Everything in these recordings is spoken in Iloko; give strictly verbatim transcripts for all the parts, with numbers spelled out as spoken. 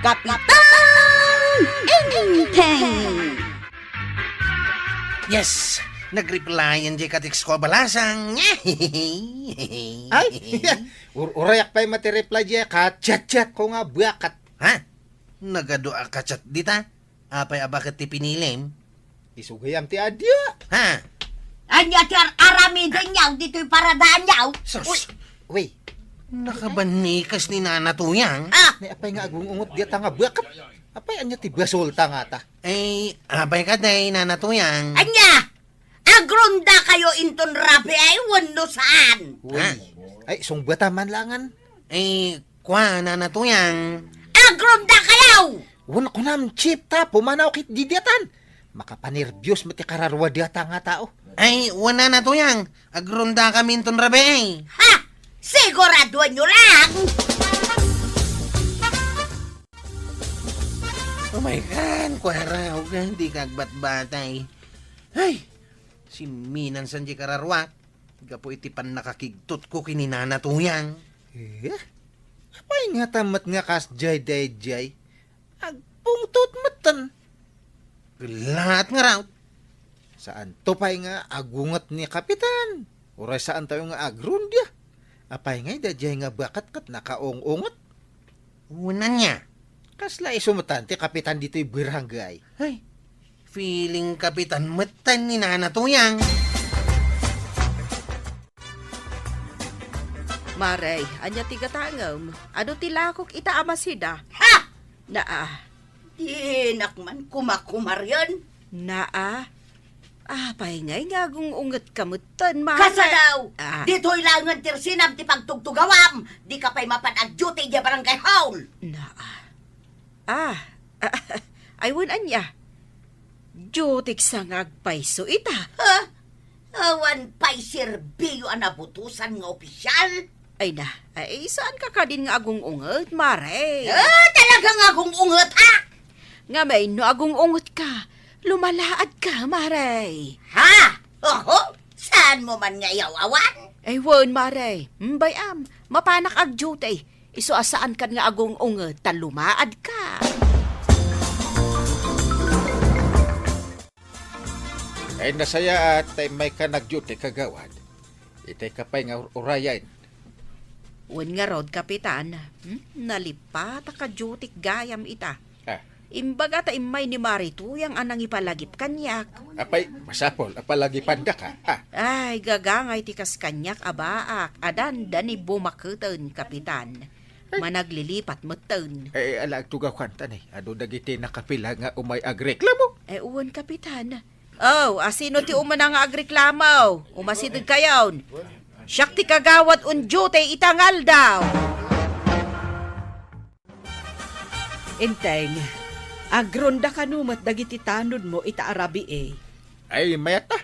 Kapitan Enteng! Yes! Nag-replyan diay ka-text ko a balasang. Ay, ur-, urayak pay met ti reply diay ka-chat-chat ko nga buakat. Ha? Nagadu a ka-chat dita? Apay a baket ti pinilim? Isu gayam ti adia. Ha? Ania ti ar-, aramidenyo ditoy paradaanyo? Sus! Uy! Uy! Nakabannikas ni Nana Tuyang. Ah! Ni apay nga agung-ungot diata nga buakat? Apay ania ti basolta ngata? Ay, apay kadi, Nana Tuyang? Ania? Agrondakayo inton rabii wenno saan? Uy. Ha? Ay, sungbatan man langan. Ay, kua, Nana Tuyang. Agrondakayo! Wen kunam, Chief, ta pumanaw ket didiatan. Makapanerbios met ti kararua diata nga tao. Ay, wen, Nana Tuyang. Agrondakami inton rabii. Ha! Siguradoanyo lang! Oh my God, kuara, uga, di ka agbatbatay. Ay, simminansan diay kararuak, gapu iti pannakakigtotko ken ni Nana Tuyang. Eh? Apay ngata met nga kasdiay daydiay? Agpungtot metten. Laat ngarud. Saanto pay nga agunget ni Kapitan. Uray saantayo nga agronda. Apay ngay daydiay nga buakat ket nakaung-unget? Wen ania? Kasla isu metten ti kapitan ditoy barangay. Ay, feeling kapitan metten ni Nana Tuyang. Mare, ania ti gatangem? Adu ti lakok ita a masida? Ha! Naa. Dinak man kumakumarien. Naa. Apay ngay nga agung-ungetka metten, Mare? Kasano? Ah. Ditoy laengen ti rsinam ti pagtugtugawam. Dika pay mapan agduty idiay barangay hall. Naa. Ah. Ay, wen ania? Duty-k sa nga agpayso ita. Ha? Awan pay serbio a nabutosan nga opisial? Ay na, ay, saanka kadin nga agung-unget, Mare? Ah, talaga nga agung-unget, ha? Ngamin, no agung-ungetka, lumalaadka, Mare. Ha? Oho, saanmo man nga iyaw-awan? Ay, wen, Mare. Mm, bay-am, mapanak agduty. Isu a saankan nga agung-unget ta lumaadka. Ay, nasayaat ta immayka nagduty, kagawad. Itayka pay nga ur-, urayen. Wen ngarud, Kapitan. Hmm? Nalipatak a duty-k gayam ita. Ah. Imbaga ta immay ni Mare Tuyang a nangipalagip kaniak. Apay, masapul a palagipandaka, ha? Ay, gagangay ti kas kaniak a baak a dandani bumaketen, Kapitan. Ay. Managlilipat metten. Eh, ala, agtugaw kantan, eh. Adu dagiti nakapila nga umay agreklamo? Eh, wen, Kapitan. Oh, asino ti umuna nga agreklamo? Umasidegkayon. Siak ti kagawad on duty ita nga aldaw. Enteng, agronda kano met dagiti tanodmo ita a rabii? Ay, mayat a.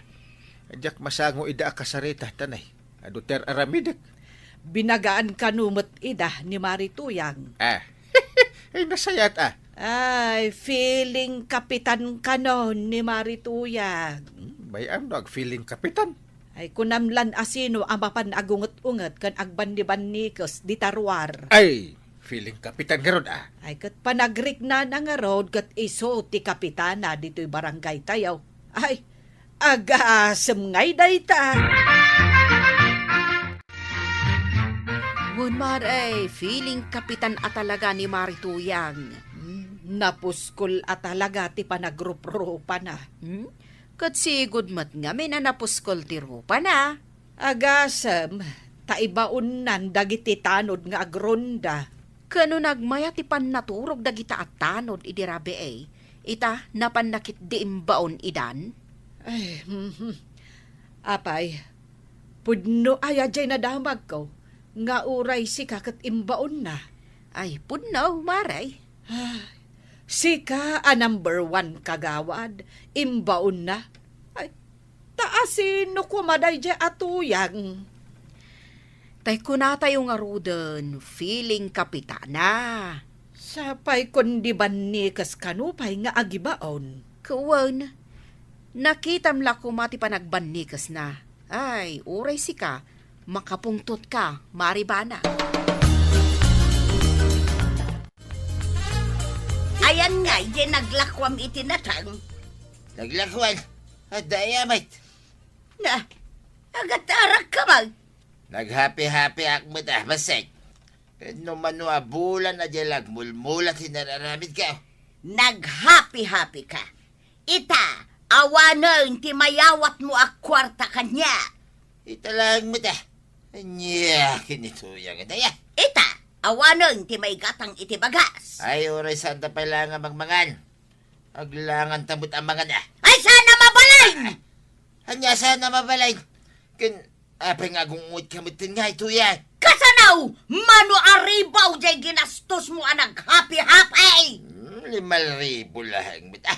Diak masango ida a kasarita, tanay. Adu ti ar-aramidek. Binagaan kano met ida ni Mare Tuyang. Ah. Ay, nasayaat a. Ay, feeling kapitan kano ni Mare Tuyang. Hmm, bay-am no ag-feeling kapitan. Ay, kunam lan asino a mapan agunget-unget ken agbannibannikes dita ruar. Ay, feeling kapitan ngarud, ah. Ay, ket panagriknana ngarud ket isu ti kapitana ditoy barangay tayo. Ay, agasem ngay dayta. Wen, Mare, feeling kapitan a talaga ni Mare Tuyang. Hmm, napuskol a talaga ti panagruprupana. Hmm? Ket sigud met ngamin a napuskol ti rupana. Agasem, ta ibaonnan dagiti tanod nga agronda. Ken no nagmaya ti pannaturog dagita a tanod idi rabii, ita, napanna ketdi imbaon idan? Ay, mhm. Apay, pudno aya diay nadamagko nga uray sika ket imbaonna? Ay, pudno, Mare. Ay, sika a number one kagawad, imbaonna? Ay, ta asino koma daydiay a Tuyang? Tay kunatayo ngaruden, feeling kapitana. Sapay kundi bannikes kano pay nga agibaon. Ket wen, nakitam la koma ti panagbannikesna. Ay, uray sika, makapungtotka, Mare Bana. Yan nga, idiay naglakuam iti natang. Naglakuan? Adda aya met? Na, agatarak ka man. Naghapi-hapiak met a, bassit. Ket no mano a bulan a diay lagmulmula ti nararamidko. Naghapi-hapi ka. Ita, awanen ti mayawatmo a kuarta kaniak. Ita laeng met a. Ania ken ni Tuyang dayta? Ita, awanen ti maigatang iti bagas. Ay, uray saanta pay laeng a mangmangan. Aglanganta met a mangan a. Ay, saan a mabalin! Ania saan a mabalin? Ken apay nga agungotka metten ngay, Tuyang? Kasano? Mano a ribu diay ginastosmo a naghapi-hapi? Hmm, lima ribu laeng met a.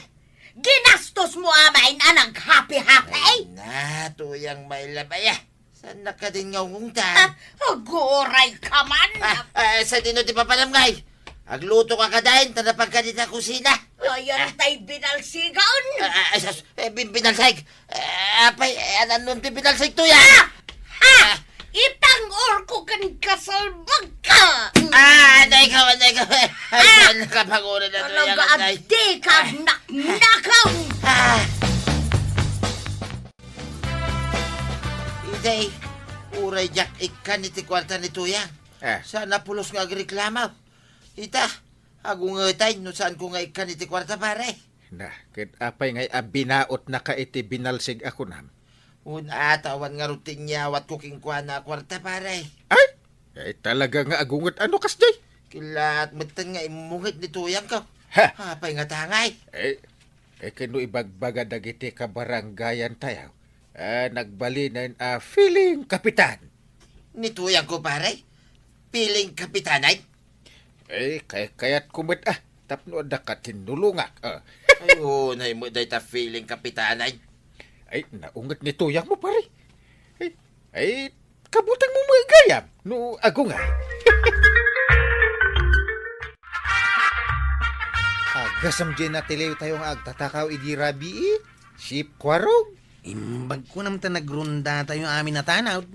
Ginastosmo amin a naghapi-hapi? Ay na, Tuyang, mailabay a. Saannak kadin nga ungungtan? Ah, aguray ka man! Ah, ah, sadino ti papanam ngay? Aglutoka kadaen, ta napagka dita kusina. Ayan tay binalsigan! Ah, ah, ah, sus, eh, bin-, binalsig! Eh, apay, eh, anan ti binalsig, Tuyang? Ah! Ah! Itang-orko ken kasalbag ka! Ah, anay ka, anay ka! Ay, ah! Saan ka paguna na, Tuyang, anay? Talaga, adi ka, ah, naknakaw! Ah! Itay, uray diak ikkan iti kuarta ni Tuyang. Ah. Saan a pulos nga agreklamo. Ita, agungetayo no saanko nga ikkan iti kuarta, pare. Na, ket apay ngay a binaotnaka iti binalsig a kunam? Wen a, ta awan ngarud ti inyawatko kenkuana a kuarta, pare. Ay! Ay, talaga nga agunget a no kasdiay. Kilaat metten nga immunget ni Tuyangko. Ha! Apay ngata ngay? Eh, Eh, ken no ibagbaga dagiti kabarangayan tayo, ah, nagbalinen a feeling kapitan. Ni Tuyangko, pare? Feeling kapitanan? Eh, kay-, kayatko met, ah, tapno adda ka tinnulongak, ah. Ay, unay met dayta feeling kapitanan. Ay, naunget ni Tuyangmo, pare. Ay, ay, kabutangmo met gayam no agungay. Agasem diay natiliw tayo nga agtatakaw idi rabii, Sip Kuarog? Imbag kunam ta nagrunda tayo amin a tanod.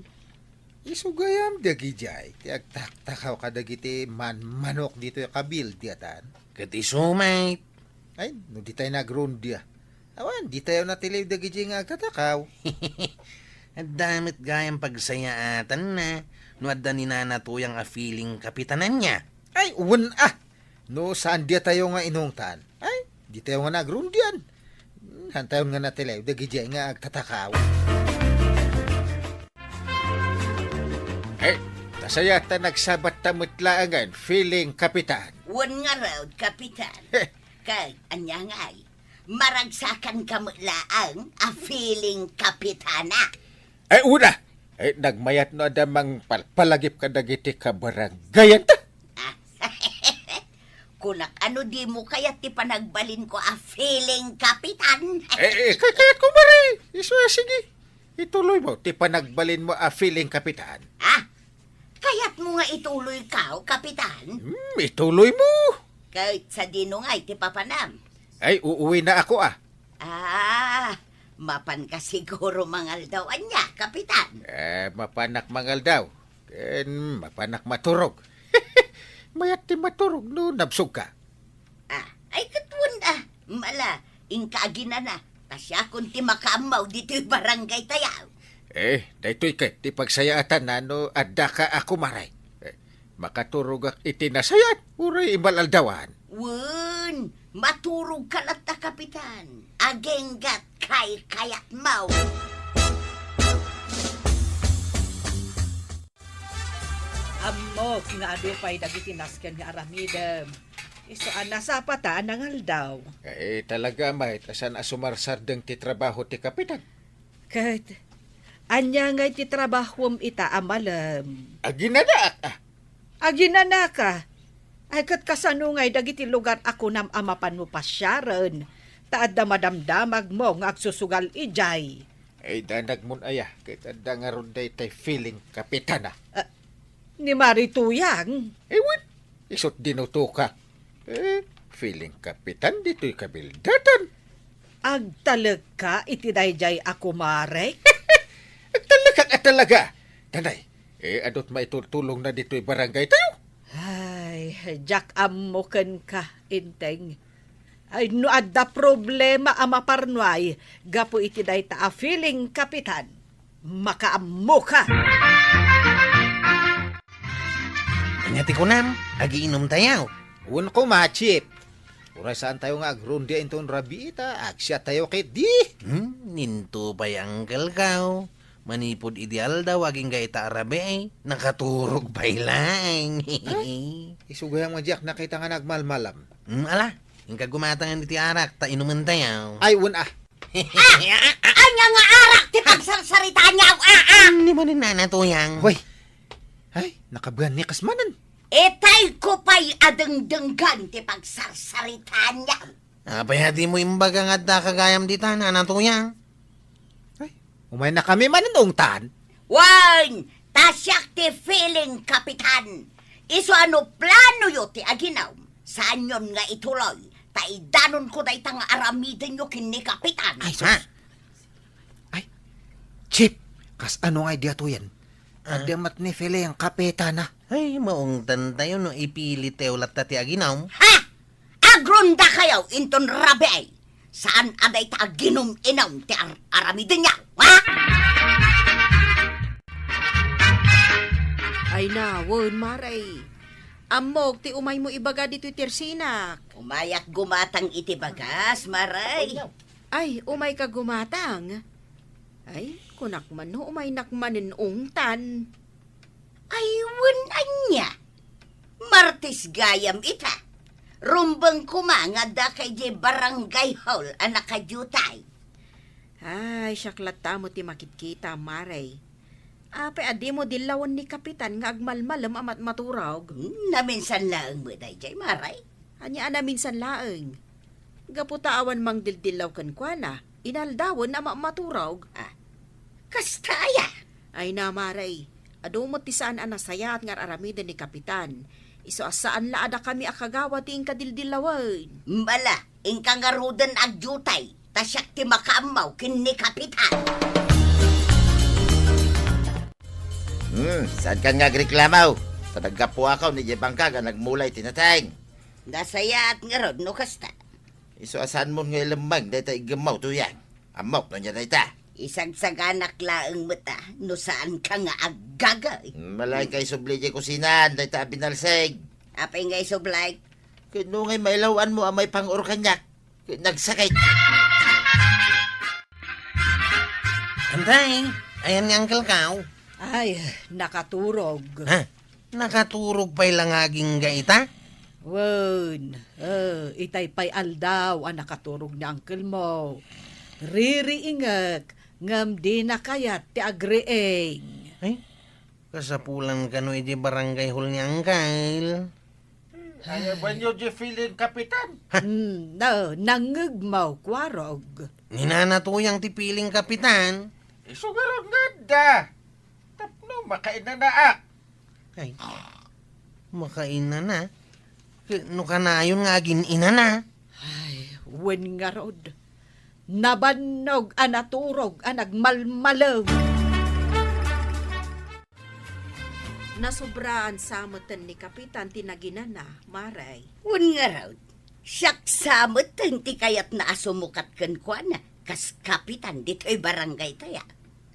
Isu gayam dagidiay ti agtaktakaw kadagiti manmanok ditoy a kabildiatan. Ket isu met. Ay, no ditay nagrunda. Awan, ditayo natiliw dagidiay nga agtatakaw. Adda met gayam pagsayaatanna no adda ni Nana Tuyang a feeling kapitananna. Ay, wen a! No saan ditayo nga inungtan, ay, ditayo nga nagrundian. Hantayon nga natiliw dagidiay nga agtatakaw. Eh, ta sayaat ta nagsabat ta met laengen, feeling kapitan. Wen ngarud, kapitan. Heh. Ket ania ngay, maragsakan ka met laeng a feeling kapitana. Ay, una! Ay, nagmayat no adda mangpalpalagip kadagiti kabarangayanta. Ah, kunak, ano dimo kayat ti panagbalinko a feeling kapitan? Eh, eh, kay-, kayatko, pare. Isu, ah, sige. Ituloymo ti panagbalinmo a feeling kapitan. Ah, kayatmo nga ituloyko, kapitan? Hmm, ituloymo. Ket sadino ngay ti papanam? Ay, uuwi na ako, ah. Ah, mapan ka siguro mangaldaw ania, kapitan? Eh, mapanak mangaldaw. Ken mapanak maturog. Mayat ti maturog no nabsog ka. Ah, ay, ket wen a. Mala, inka aginana, ta siakon ti makaammo ditoy barangay tayo. Eh, daytoy ket ti pagsayaatan no adda ka a kumare. Eh, makaturogak iti nasayaat, uray imal-aldawan. Wen, maturog ka latta, kapitan. Aginggat kay kayatmo. Ammok nga adu pay dagiti nasken nga aramidem. Isu a nasapa ta a nangaldaw. Eh, talaga, met, a saan a sumarsardeng ti trabaho ti kapitan. Ket, ania ngay ti trabahom ita a malem? Aginanaak, ah. Aginanaka? Ay, ket kasano ngay dagiti lugar a kunam a mapanmo pasiaren? Ta adda madamdamagmo nga agsusugal idiay. Ay, danagmon aya, ket adda ngarud daytay feeling kapitana. Ah, ni Mari Tuyang? Eh, wen, isut' dinutoka. Eh, feeling kapitan ditoy kabildatan. Agtalekka iti daydiay a kumare? Agtalekak a talaga. Danay, eh, adut maitultulongna ditoy barangay tayo. Ay, diak ammo kenka, Enteng. Ay, no adda problema a maparnuay gapu iti dayta a feeling, Kapitan, makaammoka. Ania ti kunam? Agiinumtayo? Wen koma, Chief. Uray saantayo nga agrundi inton rabii ta agsiattayo ketdi. Hmm, ninto pay, uncle ko. Manipud idi aldaw agingga ita a rabii, nakaturog pay laeng. Isu gayam nga diak nakita nga nagmalmalam. Hmm, ala, inka gumatangan iti arak, ta inumentayo. Ay, wen a. Ah! Ania nga arak ti pagsarsaritaanyo, ah, ah? Ni manen, Nana Tuyang. Hoy. Ay, nakabuan ni kasmanan. Itay ko pay a dengdenggan ti pagsarsaritaanyo. Apay a dimo imbaga nga adda ka gayam dita, Nana Tuyang? Ay, umaynakami manen ungtan. Wen, ta siak ti feeling, Kapitan. Isu a no planoyo ti aginum, saanyon nga ituloy, ta idanonko dayta nga aramidenyo ken ni Kapitan. Ay, sus. Ha? Ay, Chief, kasano nga idi atuyen? Ah. Adda met ni feeling, Kapitan, ah. Ay, maungtantayo no ipilitayo latta ti aginum. Ha? Agrundakayo inton rabii. Saan a dayta a ginum-inum ti ar-, aramidenyo, ha? Ay na, wen, Mare. Ammok ti umaymo ibaga ditoy tersinak. Umayak gumatang iti bagas, Mare. Ay, umayka gumatang? Ay, kunak man no umaynak manen ungtan. Ay, wen ania? Martes gayam ita. Rumbeng koma nga addaka idiay barangay hall a nakadiutay. Ay, siak latta met ti makitkita, Mare. Apay a dimo dillawen ni Kapitan nga agmalmalem a matmaturog? Hmm, naminsan laeng met daydiay, Mare. Ania a naminsan laeng? Gapu ta awan mangdildillaw kenkuana, inaldawen a ma-, maturog. Ah, kasta aya? Ay na, Mare, adu met ti saan a nasayaat nga ar-aramiden ni Kapitan. Isu a saan la a dakami a kagawad ti inka dildillawen. Mala, inka ngaruden agdiutay, ta siak ti makaammo ken ni Kapitan. Hmm, saankan nga agreklamo? Ta naggapuakaw idiay bangkag a nagmula iti nateng. Nasayaat ngarud no kasta. Isu a saanmon nga ilemmeng dayta iggemmo, Tuyang. Ammok no ania dayta. Isagsaganak laeng met a no saanka nga aggaga. Malaenka isubli idiay kusinan dayta a binalsig. Apay nga isubli? Ket no ngay mailaw-anmo a maipang-or kaniak, ket nagsakit. Antay, ayan nga uncle ko. Ay, nakaturog. Ha? Nakaturog pay la nga agingga ita? Wen, eh, itay pay aldaw a nakaturog ni uncle mo. Ririingek, ngem dina kayat ti agriing. Ay, kasapulan kano iti barangay hall ni uncle. Ayabanyo di feeling, Kapitan? Hmm, no, nangngegmo, Kuarog. Ni Nana Tuyang ti feeling, Kapitan. Isu ngarud nga adda. Tapno makainanaak. Ay, makainana. Ket no kanayon nga agin-inana. Ay, wen ngarud. Nabannog a naturog a nagmalmalem. Nasobraan sa meten ni Kapitan ti naginana, Mare. Wen ngarud, siak sa meten ti kayatna a sumukat kenkuana kas kapitan ditoy barangaytaya.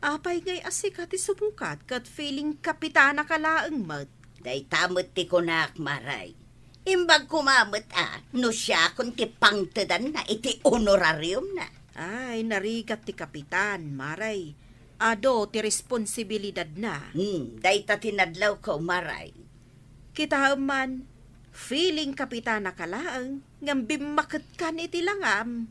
Apay ngay a sika ti sumukat ket feeling kapitana ka laeng met? Dayta met ti kunak, Mare. Imbag koma met a no siakon ti pangtedanna iti honorariumna. Ay, narigat ti kapitan, Mare. Adu ti responsibilidadna. Hmm, dayta ti nadlawko, Mare. Kitaem man, feeling kapitana ka laeng, ngem bimmaketkan iti langam.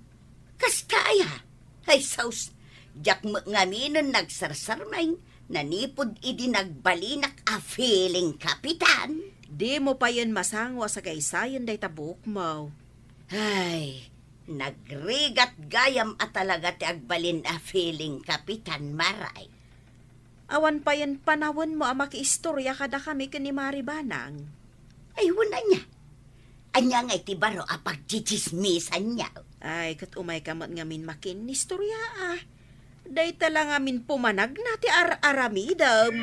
Kasta aya? Ay, sus, diak met ngaminen nagsarsarmeng nanipud idi nagbalinak a feeling kapitan. Dimo payen masango a sagaysayen dayta buokmo. Ay, nagrigat gayam a talaga ti agbalin a feeling kapitan, Mare. Awan payen panawenmo a makiistoria kadakami ken ni Mari Banang. Ay, wen ania? Ania ngay ti baro a pagtsitsismisanyo? Ay, ket umayka met ngamin makinistoriaa. Dayta la ngamin pumanagna ti ar-aramidem.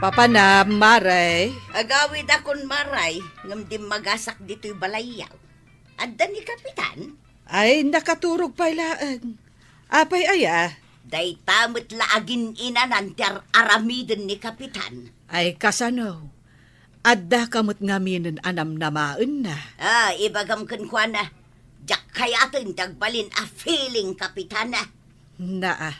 Apanam, Mare? Agawidakon, Mare, ngem dimmagasak ditoy balayyo. Adda ni Kapitan? Ay, nakaturog pay laeng. Apay aya? Dayta met la agin-inanan ti ar-aramiden ni Kapitan. Ay, kasano? Addaka met ngaminen a namnamaenna? Ah, ibagam kenkuana, diak kayaten ti agbalin a feeling kapitana. Naa,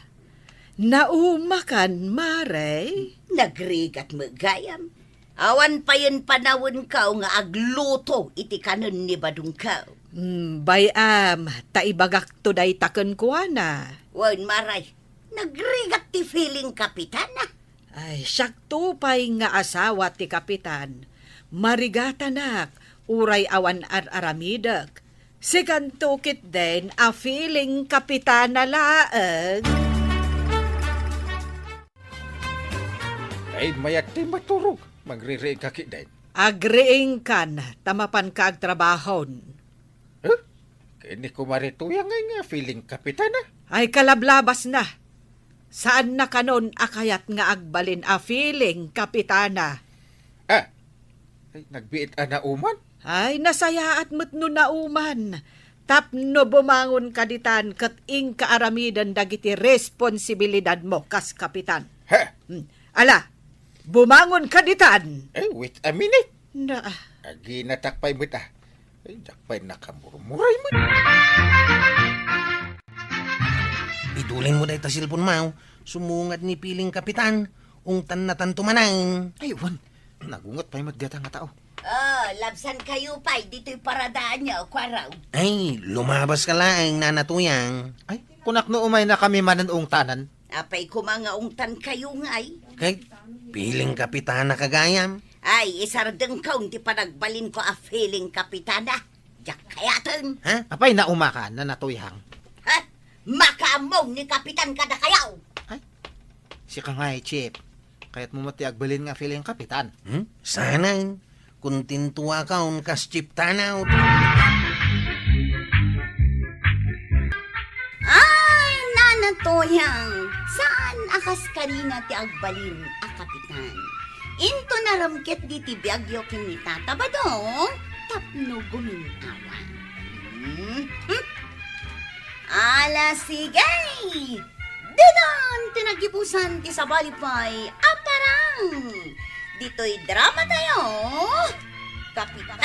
naumakan, Mare? Nagrigat met gayam. Awan payen panawenko nga agluto iti kanen ni badongko. Hmm, bay-am, ta ibagakto dayta kenkuana. Wen, Mare, nagrigat ti feeling kapitana. Ay, siakto pay nga asawa ti kapitan. Marigatanak, uray awan ar-aramidek. Sikanto ketdin a feeling kapitana laeng. Ay, mayat ti maturog. Magririingka ketdin. Agriingkan, ta mapanka agtrabahon. Huh? Ken ni Kumare Tuyang ngay nga feeling kapitana? Ay, kalablabasna. Saanna kanon a kayat nga agbalin a feeling kapitana. Ah, ay, nagbiit a nauman? Ay, nasayaat met no nauman. Tapno bumangonka ditan ket inka aramiden dagiti responsibilidadmo kas kapitan. Ha? Hmm. Ala, bumangonka ditan. Eh, wait a minute. Na, ah. Aginatak pay met, ah. Ay, diak pay nakamurmuray met. Idulin mo dayta cellphone mo, sumungad ni piling kapitan, ungtanna tanto manen. Ay, wen, nagunget pay met dayta nga tao. Oh, labsankayo pay ditoy paradaanyo, kuaraw. Ay, lumabaska laeng, Nana Tuyang. Ay, kunak no umaynakami manen ungtanen. Apay koma nga ungtankayo ngay? Kay, piling kapitana ka gayam. Ay, isardengkon ti panagbalinko a feeling kapitana. Diak kayaten. Ha? Apay naumaka, Nana Tuyang? Ha? Makaammom ni kapitan kadakayo. Ay, sika ngay, Chief. Kayatmo met ti agbalin nga feeling kapitan. Hmm? Saanen. Kontentoakon kas Chief Tanod. Ay, Nana Tuyang, saan a kas kanina ti agbalin a kapitan? Inton arem ketdi ti biagyo ken ni Tata Badong tapno gumin-awa. Hmm? Hmm? Ala, sige! Ditan ti naggibusan ti sabali pay a parang ditoy drama tayo, Kapitan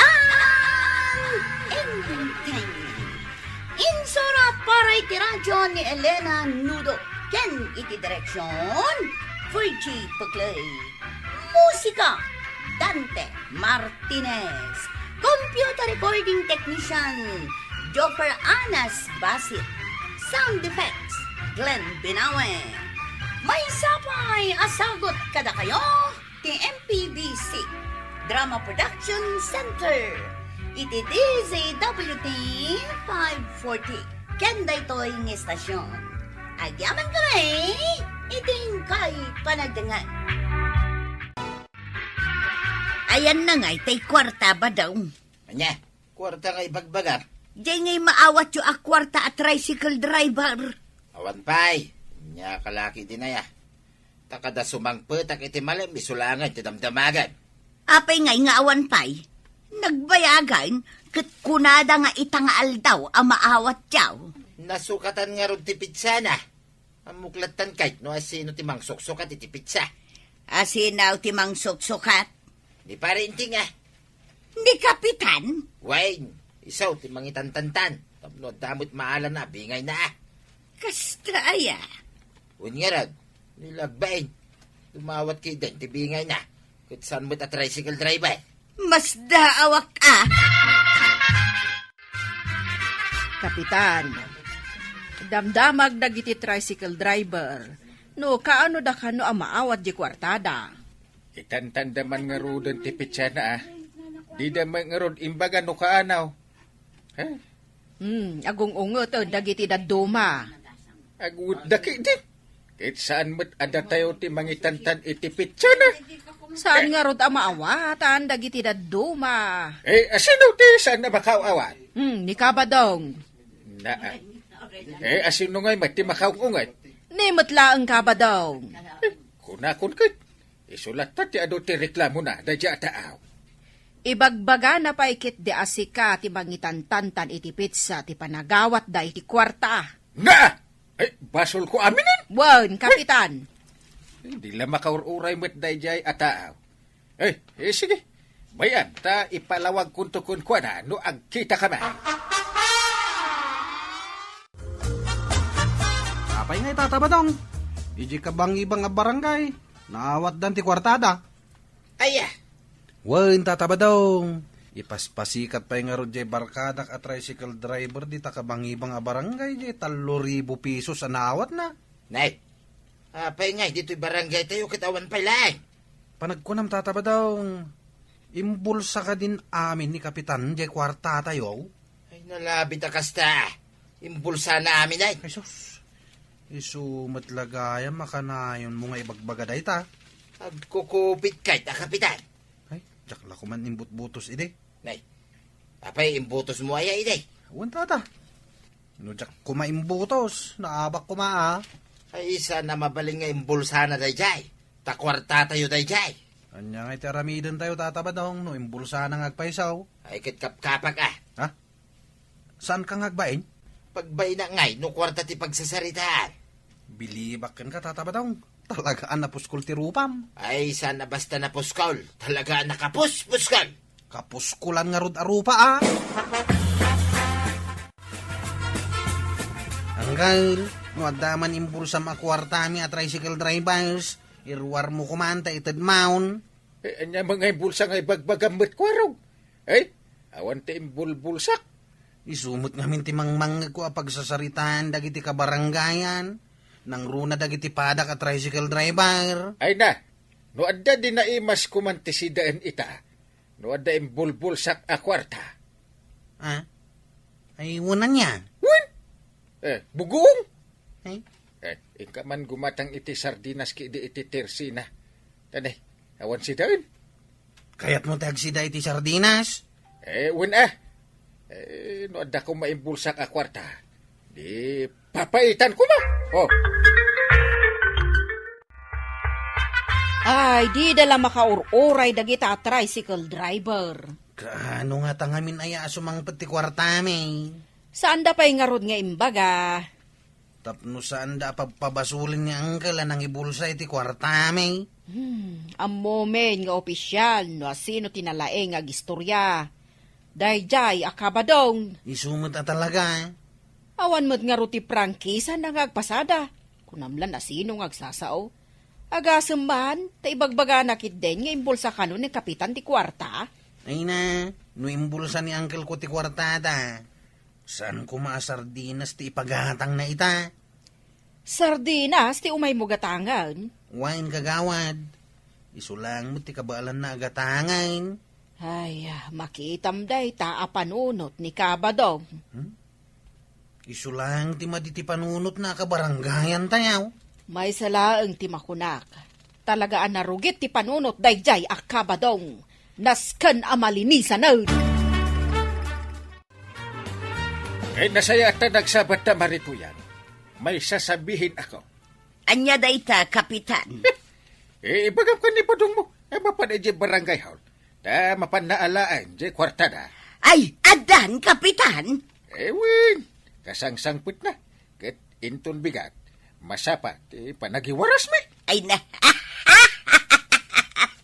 Entertainment. Insurat para iti radyo ni Elena Nudo ken iti direksyon, Virgie Tuclay. Musika, Dante Martinez. Computer recording technician, Joffer Anas Basit. Sound effects, Glenn Binawe. Maysa pay a sagut kadakayo ti M P B C Drama Production Center iti D Z W T five forty. Ken daytoy nga istasyon, agyamankami iti inkay panagdengngeg. Ayanna ngay tay kuarta, Badong. Ania? Kuarta nga ibagbagam? Diay ngay maawatyo a kuarta a tricycle driver. Awan pay. Ania ka la ketdin aya? Ta kada sumangpetak iti malem, isu laengen ti damdamagem. Apay ngay nga awan pay? Nagbayagen ket kunada nga ita nga aldaw a maawatyo. Nasukatan ngarud ti pitsana. Ammok latta kayat no asino ti mangsuksukat iti pitsa. Asino ti mangsuksukat? Ni Pare Inting, ah. Ni Kapitan? Wen, isu ti mangitantantan. Tapno adda met maalana a bingayna, ah. Kasta aya? Wen ngarud, ni Lagbain. Dumawat ketdin ti bingayna. Ket saan met a tricycle driver. Masdaawak, ah. Kapitan, damdamag dagiti tricycle driver no kaano da kano a maawat di kuartada. Itantanda man ngaruden ti pitsana, ah. Dida man ngarud imbaga no kaano. Ha? Hmm, agung-ungeten dagiti dadduma. Agudda ketdi. Ket saan met a datayo ti mangitantan iti pitsana. Saan ngarud a maawatan dagiti dadduma. Eh, asino ti saan a makaawat? Hmm, ni Kabadong. Naa. Eh, asino ngay met ti makaung-unget? Ni met laeng Kabadong. Eh, kunakon ket. Isu latta ti adu ti reklamona daydiay a taaw. Ibagbagana pay ketdi a sika ti mangitantantan iti petsa ti panagawatda iti kuarta. Na! Ay, basolko aminen? Wen, Kapitan. Ay, di la makaur-uray met daydiay a taaw. Ay, eh, sige. Bay-am, ta ipalawagkonto kenkuana no agkitakami. Apay ngay, Tata Badong? Idiay kabangibang a barangay, naawatdan ti kuartada. Aya. Wen, Tata Badong. Ipaspasikat pay ngarud diay barkadak a tricycle driver dita kabangibang a barangay diay tallo ribu pesos a naawatna. Nay, apay ngay ditoy barangay tayo ket awan pay laeng? Panagkunam, Tata Badong, imbulsa kadin amin ni Kapitan diay kuarta tayo? Ay, nalabit a kasta. Imbulsana amin ay. Ay, sus. Isu met la gayam a kanayonmo nga ibagbaga dayta. Agkukupit kay ta, Kapitan. Ay, diak la koma imbutbutos idi. Nay, apay imbutosmo aya idi? Wen, Tata. No diak koma imbutos, naabak koma a. Ay, saan a mabalin nga imbulsana daydiay? Ta kuarta tayo daydiay. Ania ngay ti aramiden tayo, Tata Badong, no imbulsana nga agpayso? Ay, ket kapkapak a. Ha? Saanka nga agbain? Pagbaina ngay no kuarta ti pagsasaritaan. Bilibak kenka, Tata Badong. Talaga a napuskol ti rupam. Ay, saan a basta napuskol. Talaga a nakapuspuskol. Kapuskulan ngarud a rupa, a. Anggal, no adda man imbulsam a kuartami a tricycle drivers, iruarmo koman ta itedmon. Eh, ania man nga imbulsa nga ibagbagam met, kuarog? Eh, awan ti imbulbulsak. Isu met ngamin ti mangmangngegko a pagsasaritaan dagiti kabarangayan, nangruna dagiti padak a tricycle driver. Ay na, no adda di naimas koman ti sidaen ita, no adda imbulbulsak a kuarta. Ah? Ay, wen ania? Wen? Eh, buguong? Eh? Eh, inka man gumatang iti sardinas kidi iti tersina. Tanay, awan sidaen. Kayatmo ti agsida iti sardinas? Eh, wen a. Eh, no adda koma imbulsak a kuarta, di papaitan koma. Oh. Ay, dida la makaur-uray dagita a tricycle driver. Kaano ngata ngamin aya a sumangpet ti kuartami? Saanda pay ngarud nga imbaga. Tapno saanda a pabpabasolin ni Angkel a nangibulsa iti kuartami. Hmm, ammomin nga opisyal no asino ti nalaing nga agistorya. Daydiay a kabadong. Isu met a talaga. Awan met ngarud ti prangkisana nga agpasada. Kunam la no asino nga agsasao. Agasem man, ta ibagbagana ketdin nga imbulsa kano ni Kapitan ti kuarta. Ay na, no imbulsa ni Angkel ko ti kuartada, saan koma a sardinas ti ipagatangna ita? Sardinas ti umaymo gatangen? Wen, kagawad. Isu laeng met ti kabaelanna a gatangen. Ay, makitam dayta a panunot ni Kabadong. Hmm? Isu laeng ti madi ti panunotna a kabarangayan tayo. Maysa laeng ti makunak. Talaga a narugit ti panunot daydiay a Kabadong. Nasken a malinisanen. Ket nasayaat ta nagsabat ta marituyan. May sasabihin ako. Ania dayta, Kapitan? Eh, ibagam ken ni Badongmo. Eh, mapan idiay barangay hall. Ta mapanna alaen diay kuartada. Ay, addan, Kapitan? Eh, wen, kasangsangpetna. Ket inton bigat, masapa ti panagiwarasmi. Ay na.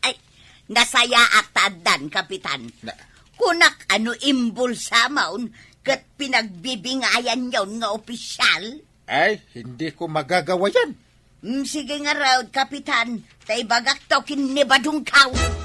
Ay, nasayaat ta addan, Kapitan. Na. Kunak a no imbulsamon ket pinagbibingayanyon nga opisyal. Ay, hindi ko magagawa yan. Mm, sige ngarud, Kapitan, ta ibagakto ken ni Badongko.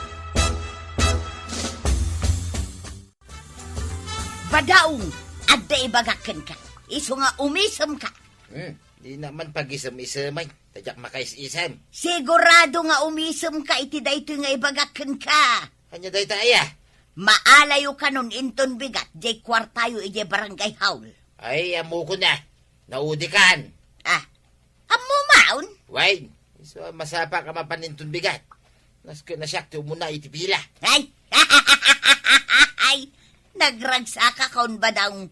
Badong, adda ibagak kenka. Isu nga umisemka. Hmm, dina man pagisem-isemay. Ta diak makaisisem. Sigurado nga umisemka iti daytoy nga ibagak kenka. Ania dayta aya? Maalayo kanon inton bigat diay kuartayo idiay barangay hall. Ay, ammokon a. Naudikan. Ah, ammo maon? Wen, isu a masapa ka mapan inton bigat. Nasken a siak ti umuna iti pila. Ay! Ay! Nagragsakakon, Badong.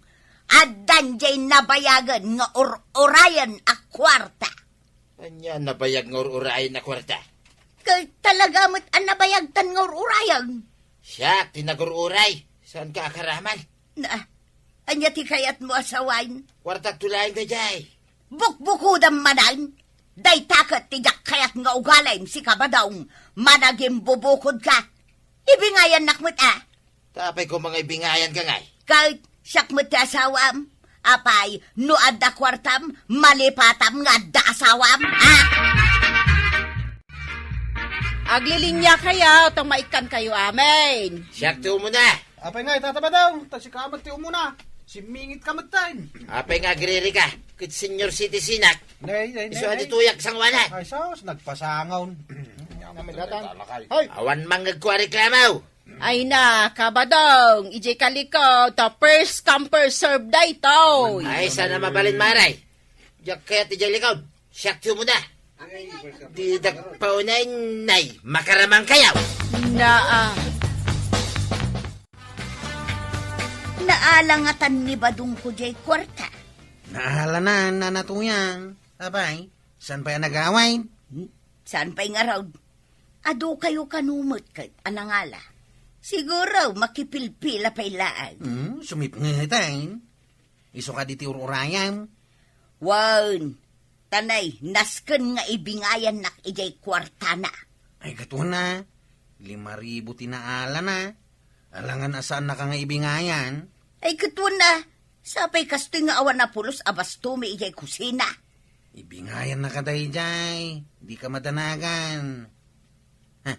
Addan diay nabayagen nga ur-urayen a kuarta. Ania nabayag nga ur-urayen a kuarta? Toy, talaga met a nabayagtan nga ur-urayen. Siak ti nagur-uray. Saanka a karaman? Na, ania ti kayatmo a sawen? Kuartak to laeng daydiay. Bukbukodam manen. Dayta ket ti diak kayat nga ugalim, sika Badong. Managimbubukodka. Ibingayannak met a. Ta apay koma nga ibingayanka ngay? Ket siak met ti asawam. Apay, no adda kuartam, malipatam nga adda asawam, ha? Aglilinia kayo, ta maikkan kayo amin. Siak ti umuna. Apay nga, Tata Badong, ta sika met ti umuna. Simmingitka metten. Apay nga agririka, ket senior citizenak. Nay, nay, nay, Isu a nay. Ditoyak sanguanan. Ay, sus, nagpasangaw. Ay. Awan mangngegko a reklamo. Ay na, Kabadong, idiay kalikod, ta first come, first serve daytoy. Ay, saan a mabalin, Maray? Diak kayat idiay likod. Siak ti umuna. Didak paunayen, nay, makaraman kayo. Naa. Naalangatan ni Badong ko diay kuarta. Naalanan, Nana Tuyang. Apay, saan pay a nagawid? Hmm? Saan pay ngarud? Adu kayo kano met ket a nangala. Siguro, makipilpila pay laeng. Hmm, sumipngeten. Isu kadi ti ur-urayam? Wen, ta nay, nasken nga ibingayannak idiay kuartana. Ay, ket wen a, lima ribu ti naalana. Alangan a saannaka nga ibingayan? Ay, ket wen a, sapay kastoy nga awan a pulos a bastomi idiay kusina. Ibingayannaka daydiay, dika madanagan. Ha?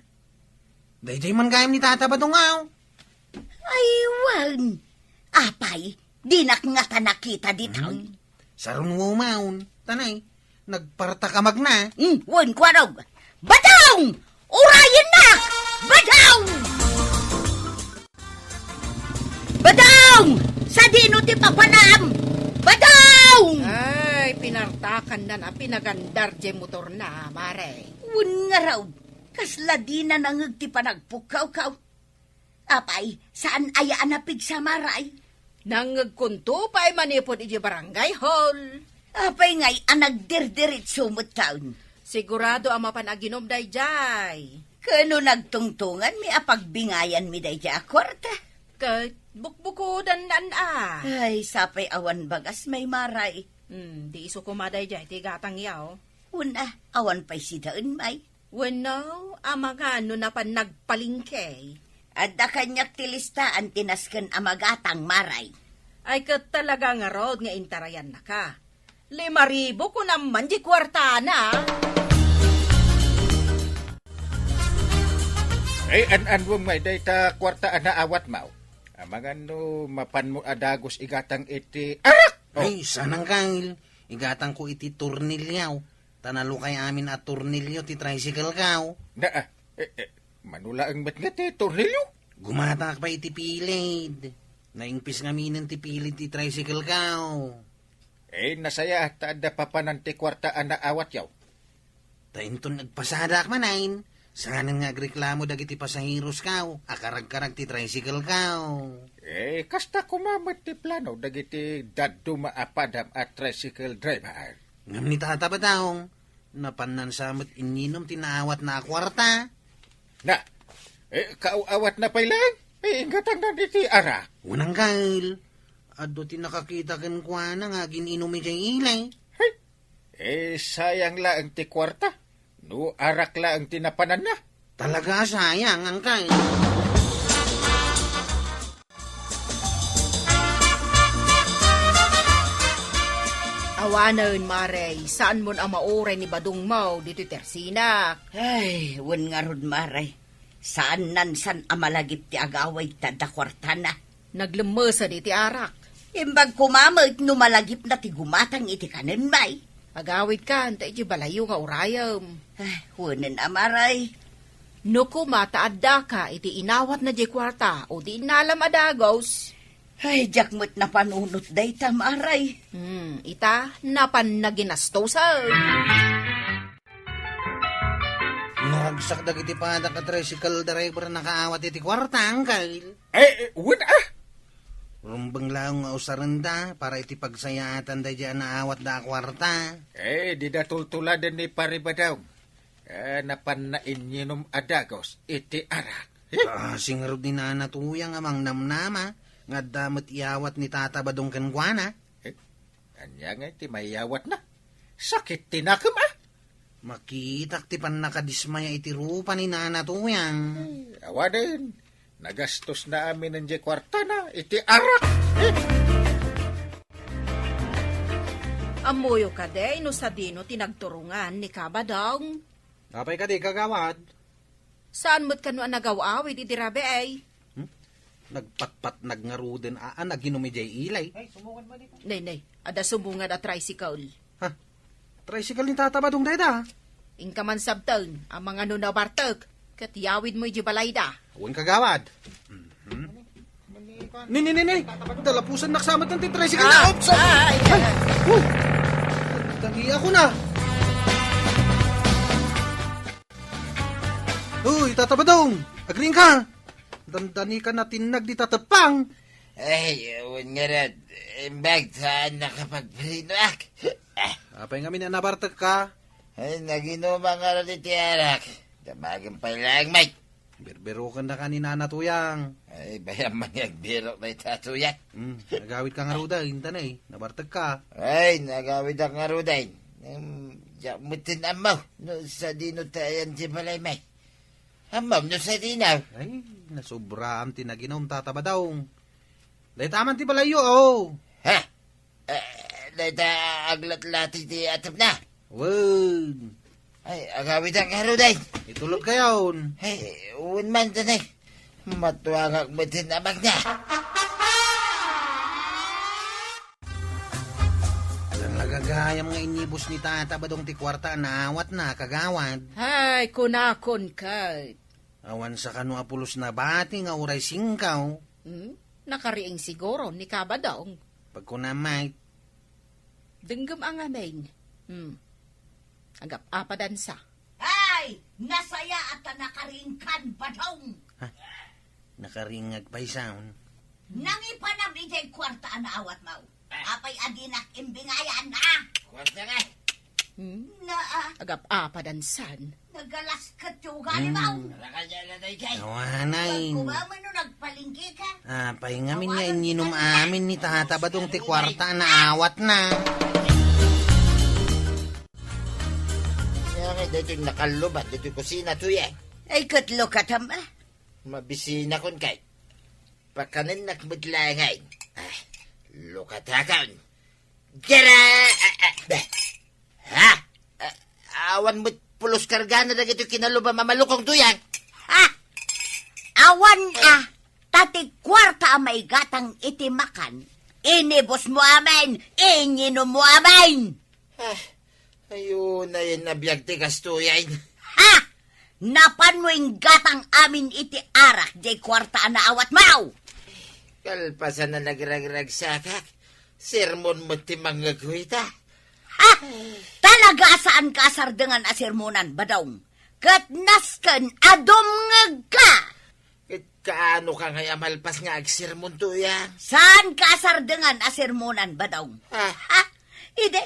Daydiay man gayam ni Tata Badong, aw? Ay, wen. Apay, dinak ngata nakita ditoy. Hmm. Sarunwo maon. Ta nay, nagpartak a magna. Hmm, wen, kuarog. Badong! Urayennak! Badong! Badong! Sadino ti papanam? Badong! Ay, pinartakannan a pinagandar diay motorna, Maray. Wen ngarud, kasla dina nangngeg ti panagpukkawkaw. Apay, saan aya a napigsa, Maray? Nangngegkonto pay manipud idiay barangay hall. Apay ngay a nagdirdiritso metten? Sigurado a mapan aginom daydiay. Ket no nagtungtonganmi a pagbingayanmi daydiay a kuarta? Ket bukbukodannaan a. Ay, sapay awan bagas, Maray. Hmm, di isu koma daydiay ti gatangyo. Wen a, awan pay sidaen, May. Wenno, amangan no napan nagpalengke. Adda kaniak ti listaan ti nasken a magatang, Maray. Ay, ket talaga ngarud nga intarayannaka. Lima ribu kunam man di kuartana. Ay, an-anwem ngay dayta kuarta a naawatmo. Amangan no mapanmo a dagus igatang iti arak! Oh. Ay, saan, Angkel. Igatangko iti tornilyo. Ta nalukay amin a tornilyo ti tricycle ko. Na, ah, eh, eh, mano laeng met nga ti tornilyo? Gumatangak pay iti pilid. Naingpis ngaminen ti pilid ti tricycle ko. Eh, nasayaat ta adda papanan ti kuarta a naawatyo. Ta inton agpasadak manen, saanen nga agreklamo dagiti pasaheros ko a karagkarag ti tricycle ko. Eh, kasta koma met ti plano dagiti dadduma a padam a tricycle driver. Ngem ni Tata Badong, napannan sa met inninom ti naawatna a kuarta. Na, eh, kaaw-awatna pay laeng? Eh, inggatangnan iti arak. Wen, Angkel, adu ti nakakita kenkuana nga agin-inum idiay ili. Hey, eh, sayang laeng ti kuarta. No arak laeng ti napananna. Talaga a sayang, Angkel. Awanen, Maray, saanmon a mauray ni Badongmo ditoy tersinak. Ay, wen ngarud, Maray. Saannan san a malagip ti agawid ta adda kuartana. Naglemmesen iti arak. Imbag koma met no malagipna ti gumatang iti kanen, May. Agawidkan ta iti balayo nga urayem. Ay, wenen a, Maray. No koma ta addaka iti inawatna diay kuarta o ti innalam a dagus. Ay, diak met napanunot dayta, Maray. Hmm, ita, napan naginastusan. Naragsak dagiti padak a tricycle driver a nakaawat iti kuarta, Angkel. Eh, eh, wen a! Rumbeng laeng nga usarenda para iti pagsayaatan daydiay a naawatda a kuarta. Eh, dida tultuladen ni Pare Badong. A, napanna inyinom a dagus iti arak. Eh? Kaasi ngarud ni Nana Tuyang a mangnamnama nga adda met iyawat ni Tata Badong kenkuana. Eh? Ania ngay ti mayawatna? Sakit ti nakem, a? Makitak ti pannakadismaya iti rupa ni Nana Tuyang. Eh, awanen, nagastosna aminen diay kuartana iti arak. Eh? Ammoyo kadi no sadino ti nagturongan ni Kabadong? Apay kadi, kagawad? Saan met kano a nagaw-awid idi rabii? Hmm? Nagpatpatnag ngaruden a, a naginum idiay ilay. Nay, nay, adda sumungad a tricycle. Ha? Tricycle ni Tata Badong dayta? Inka man sabten, amangan no nabartek, ket yawidmo idiay balayda. Wen, kagawad. Mhm. Ni, ni, ni, ni. Dalapusannak sa met ti tricycle na. Ah, oops, oops. Ay, ay, ay. Huh. Dali ako na. Uy, Tata Badong, agriingka. Dandani ka natinnag dita teppang. Ay, wen ngarud, imbag ta nakapagprenoak. Ah. Apay ngamin a nabartekka? Ay, naginumak ngarud iti arak. Damagen pay laeng, Mike. Birbirokennak ni Nana Tuyang. Ay, bayam man nga agbirok dayta, Tuyang. Hmm, nagawidka ngaruden, inta, nay, nabartekka. Ay, nagawidak ngaruden. Em, diak metten ammo no sadino ti ayan ti balay, Mike. Ammom no sadino? Ay, nasobraam ti naginum, Tata Badong. Dayta man ti balayyo, aw. Ha? Eh, dayta aglatlati ti atepna. Wen. Ay, agawidak ngaruden. Itulodkayon. Ay, wen man, tanay. Matuangak metten a magna. Adda nagagayam nga inibus ni Tata Badong ti kuarta a naawatna, kagawad. Ay, kunakon ket. Awan sa kano a pulos nabati nga uray singkaw. Hmm? Nakariing siguro ni Kabadong. Pagkunam, Mike. Denggem a ngamin. Hmm. Agap-apadan sa. Ay! Nasayaat a nakariingkan, Badong! Ha? Nakariing nga agpaysaon? Nangipanam idiay kuarta a naawatmo. Apay a dinak imbingayan, ha? Kuarta nga. Hmm? Na, ah. Agap-apadan san. Nagalasket ti ugali mo. Hmm. Awanay. Pagkuba man no nagpalengke ka. Apay ngamin nga inyinom amin ni Tata Badong ti kuarta a naawatna. Kaya nga, daytoy nakallubat, daytoy kusina, Tuyang. Ay, ket lukatam, ah. Mabisinakon kay. Pakanennak met laeng. Ah, lukatakon. Dira! Ah, ah, bah. Ha? Ah, awan met pulos kargana dagiti kinalubam a malukong, Tuyang. Ha? Awan a, ta ti kuarta a maigatang iti makan, inibusmo amin, inyinommo amin. Ah, ayo, nayen a biag ti gastoyen. Ha? Napanmo inggatang amin iti arak diay kuarta a naawatmo. Kalpasan a nagragragsakak, sermon met ti mangngegko ita. Ha? Talaga a saanka a sardengan a sermonan, Badong. Ket nasken a dumngegka. Ket kaano ka ngay a malpas nga agsermon, Tuyang? Saanka a sardengan a sermonan, Badong. Ah. Ha? Idi,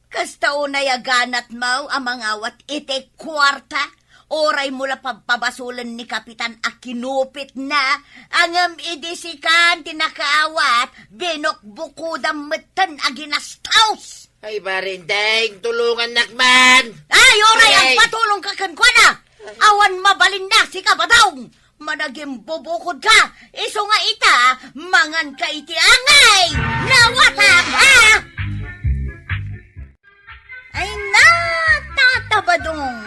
kasta unay a ganatmo a mangawat iti kuarta, uraymo la pabpabasolen ni Kapitan a kinupitna, ngem idi sikan ti nakaawat, binukbukodam metten a ginastos. Ay, barindeng, tulongannak man. Ay, uray, ay, agpatulongka kenkuana. Awan mabalinna, sika, Badong. Managimbubukodka, isu nga ita, manganka iti angay. Nawatam, ha? Ay na, Tata Badong,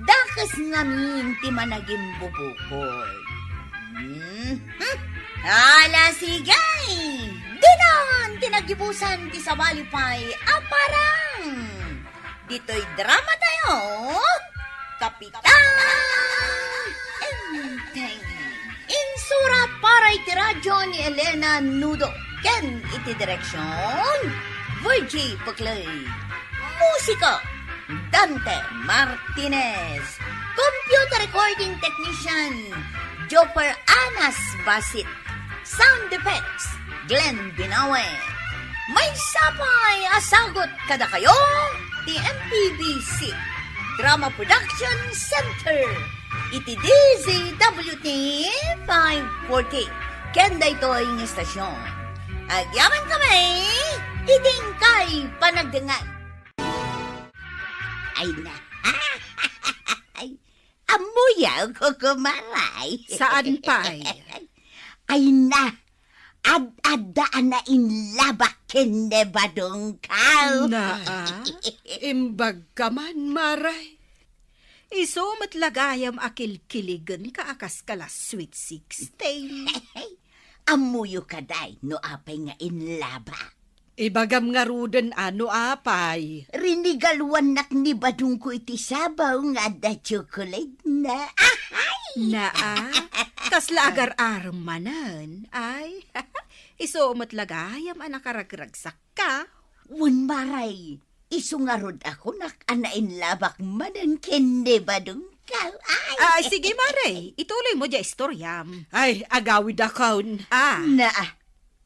dakes ngamin ti managimbubukod. Hmm? Hmm? Ala, sige! Dinan ti nagibusan ti sabali pay a parang! Ditoy drama tayo, Kapitan Enteng. Insura para iti radyo ni Elena Nudo ken iti direksyon, Virgie Peclay. Musika, Dante Martinez. Computer recording technician, Joper Anas Basit. Sound effects, Glenn Binawe. Maysa pay a sagut kadakayo ti M P B C. Drama Production Center iti D Z W T five forty. Ken daytoy nga istasyon, agyaman kami iti inkay panagdengngeg. Ay na. Ay, ammoyo, Kukumaray. Saan pay? Ay na, ad-adda a nainlabak ken ni Badongko. Naa, imbag ka man, Maray. Isu met la gayam a kilkiligenka a kas ka la Sweet Sixteen. Ammoyo kadi no apay nga inlabak? Ibagam ngaruden a no apay. Rinigaluannak ni Badongko iti sabaw nga adda chocolate na. Ahay! Naa, kasla agar-arem manen. Ay, isu met la gayam a nakaragragsakka. Wen, Maray, isu ngarud a kunak a nainlabak manen ken ni Badongko. Ay! Ay, sige, Maray, ituloy mo diay istoryam. Ay, agawidakon. Ah. Naa,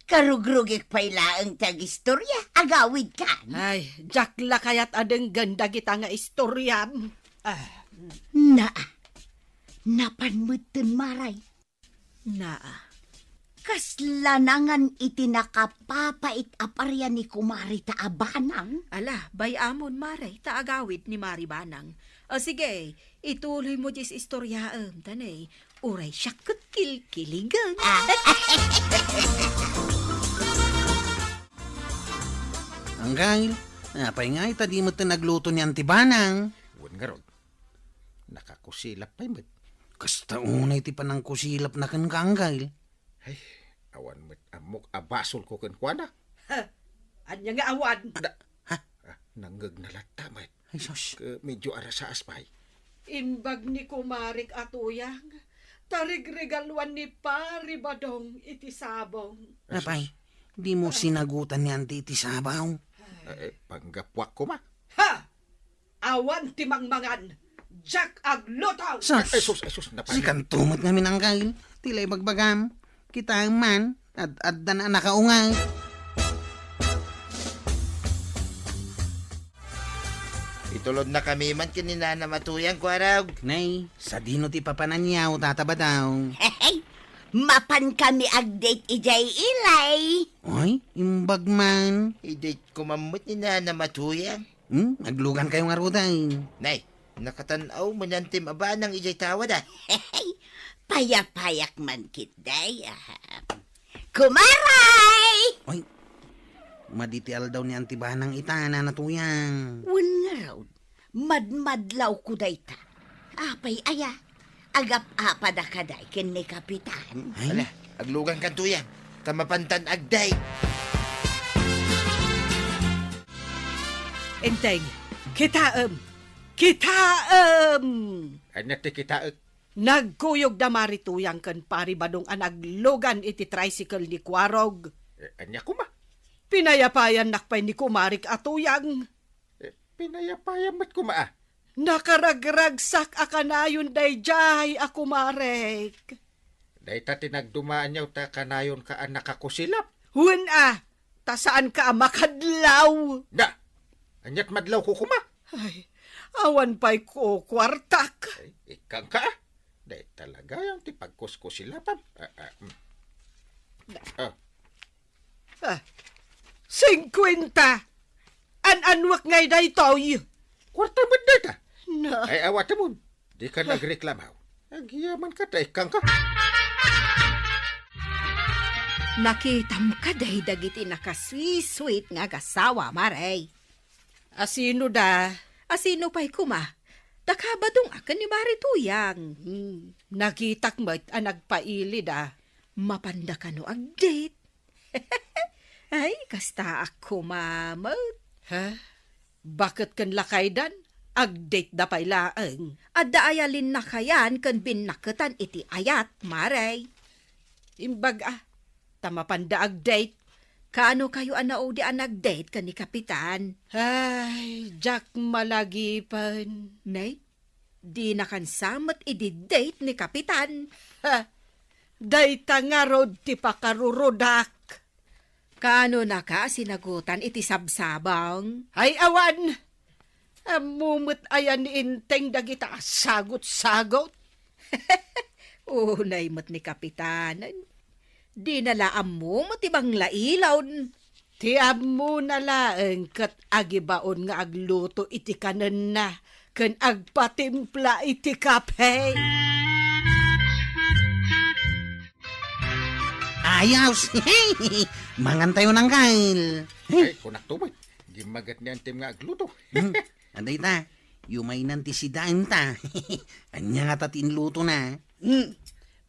karugrugik pay laeng ti agistorya, agawidkan. Ay, diak la kayat a denggen dagita nga istoryam. Ah. Naa, napan metten, Maray. Naa. Kasla nangan iti nakapapait a paria ni Kumari ta a Banang? Ala, bay-amon, Maray, ta agawid ni Mari Banang. O sige, ituloy mo diay istoryaem, ta ne, uray siak ket kilkiligen. Ah. Anggail, apay ngay ta di met nagluto ni Auntie Banang? Wen ngarud, nakakusilap pay met. Kasta unay ti panangkusilapna kenka, Anggail. Ay, awan met ammok a basolko kenkuana. Ha? Ania nga awan? Da, ha? Ah, nangngegna latta met. Ay, sus. Ke, medyo arasaas pay. Imbag ni kumarik a Tuyang, ta rigregaluan ni Pari Badong iti sabong. Ay, sus. Apay, dimo sinagutan ni Auntie iti sabaw? Eh, eh, panggapuak koma. Ha? Awan ti mangmangan, diak agluto! Sus! Ay, sus, ay, sus, napay. Sikanto met ngamin, Anggail, ti la ibagbagam. Kitaem man, ad-addan a nakaungay. Itulodnakami man ken ni Nanam a Tuyang, Kuarog. Nay, sadino ti papananyo, Tata Badong? Mapankami ag-date idiay ilay. Ay, imbag man. I-date ko man met ni Nanam a Tuyang. Hmm, aglugankayo ngaruden. Nay, nakatan-aw man ni Antem a Banang idiay tawad, a. Payapayak man ketdi, a. Kumaray! Ay, madi ti aldaw ni Auntie Banang ita, Nana Tuyang. Wen ngarud, madmadlawko dayta. Apay aya? Agap-apada kadi ken ni Kapitan? Ay? Ala, aglugankan, Tuyang, ta mapantan ag-date. Enteng, kitaem! Kitaem! Ania ti kitaek? Nagkuyog da Mari Tuyang ken Pari Badong a naglugan iti tricycle ni Kuarog. Eh, ania koma? Pinayapayannak pay ni kumarik a Tuyang. Eh, pinayapayan met koma, a. Nakaragragsak a kanayon daydiay a kumarek. Dayta ti nagdumaanyo ta kanayonka a nakakusilap. Wen a, ta saanka a makadlaw. Da, aniat madlawko koma? Ay, awan pay ko kuartak. Ay, ikkanka, a. Dayta la gayam ti pagkuskusilapam. Ah, ah, mm. Ah. Ah, singkuenta! An-anwek ngay daytoy? Kuarta met dayta. Na. Ay, awatemon. Dika nagreklamaw. Agyamanka ta ikkanka. Nakitam kadi dagiti nakasweet-sweet nga agasawa, Mare? Asino da? Asino pay koma? Daka Badong a ken ni Mari Tuyang. Hmm. Nakitak met a nagpailida. Mapanda kano ag-date? Ay, kastaak koma met. Ha? Baket ken lakaydan, ag-date da pay laeng. Adda aya linnakayan ken binnaketan iti ayat, Mare? Imbag a, ta mapanda ag-date. Kaano kayo a naudi a nag-date ken ni Kapitan? Ay, diak malagipen. Nay, dinakan sa met idi-date ni Kapitan. Ha? Dayta ngarud ti pakarurudak. Kaano naka a sinagutan iti sabsabong? Ay, awan! Ammo met aya ni Enteng dagita a sagot-sagot? Unay met ni Kapitanen. Dina la ammo met ti banglailon. Ti ammona laeng ket agibaon nga agluto iti kanenna ken agpatimpla iti kape. Ayos! Mangantayo, Angkel. Ay, kunakto met. Gimmaget ni Antem nga agluto. Hmm, adda ita. Yumaynan ti sidaenta. Ania ngata ti inlutona? Hmm.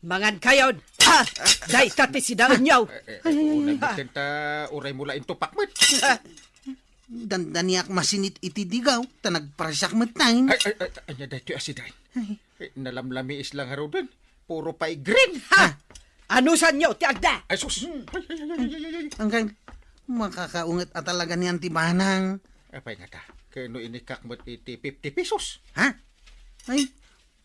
Mangankayon. Ah! Dayta ti sidaenyo. Eh, eh, eh, unay metten ta uray mo la intupak met. Ah! Dandaniak masinit iti digaw, ta nagparsiak metten. Ay, ay, ay, ania daytoy a sidaen? Ay. Eh, nalamlamiis la ngaruden. Puro pay green. Ha? Anusanyo ti agda? Ay, sus! Ay, ay, ay, ay, ay, ay, ay. Angkel, makakaunget a talaga niyan ti banang. Apay ngata, ket no inikak met iti fifty pesos? Ha? Ay,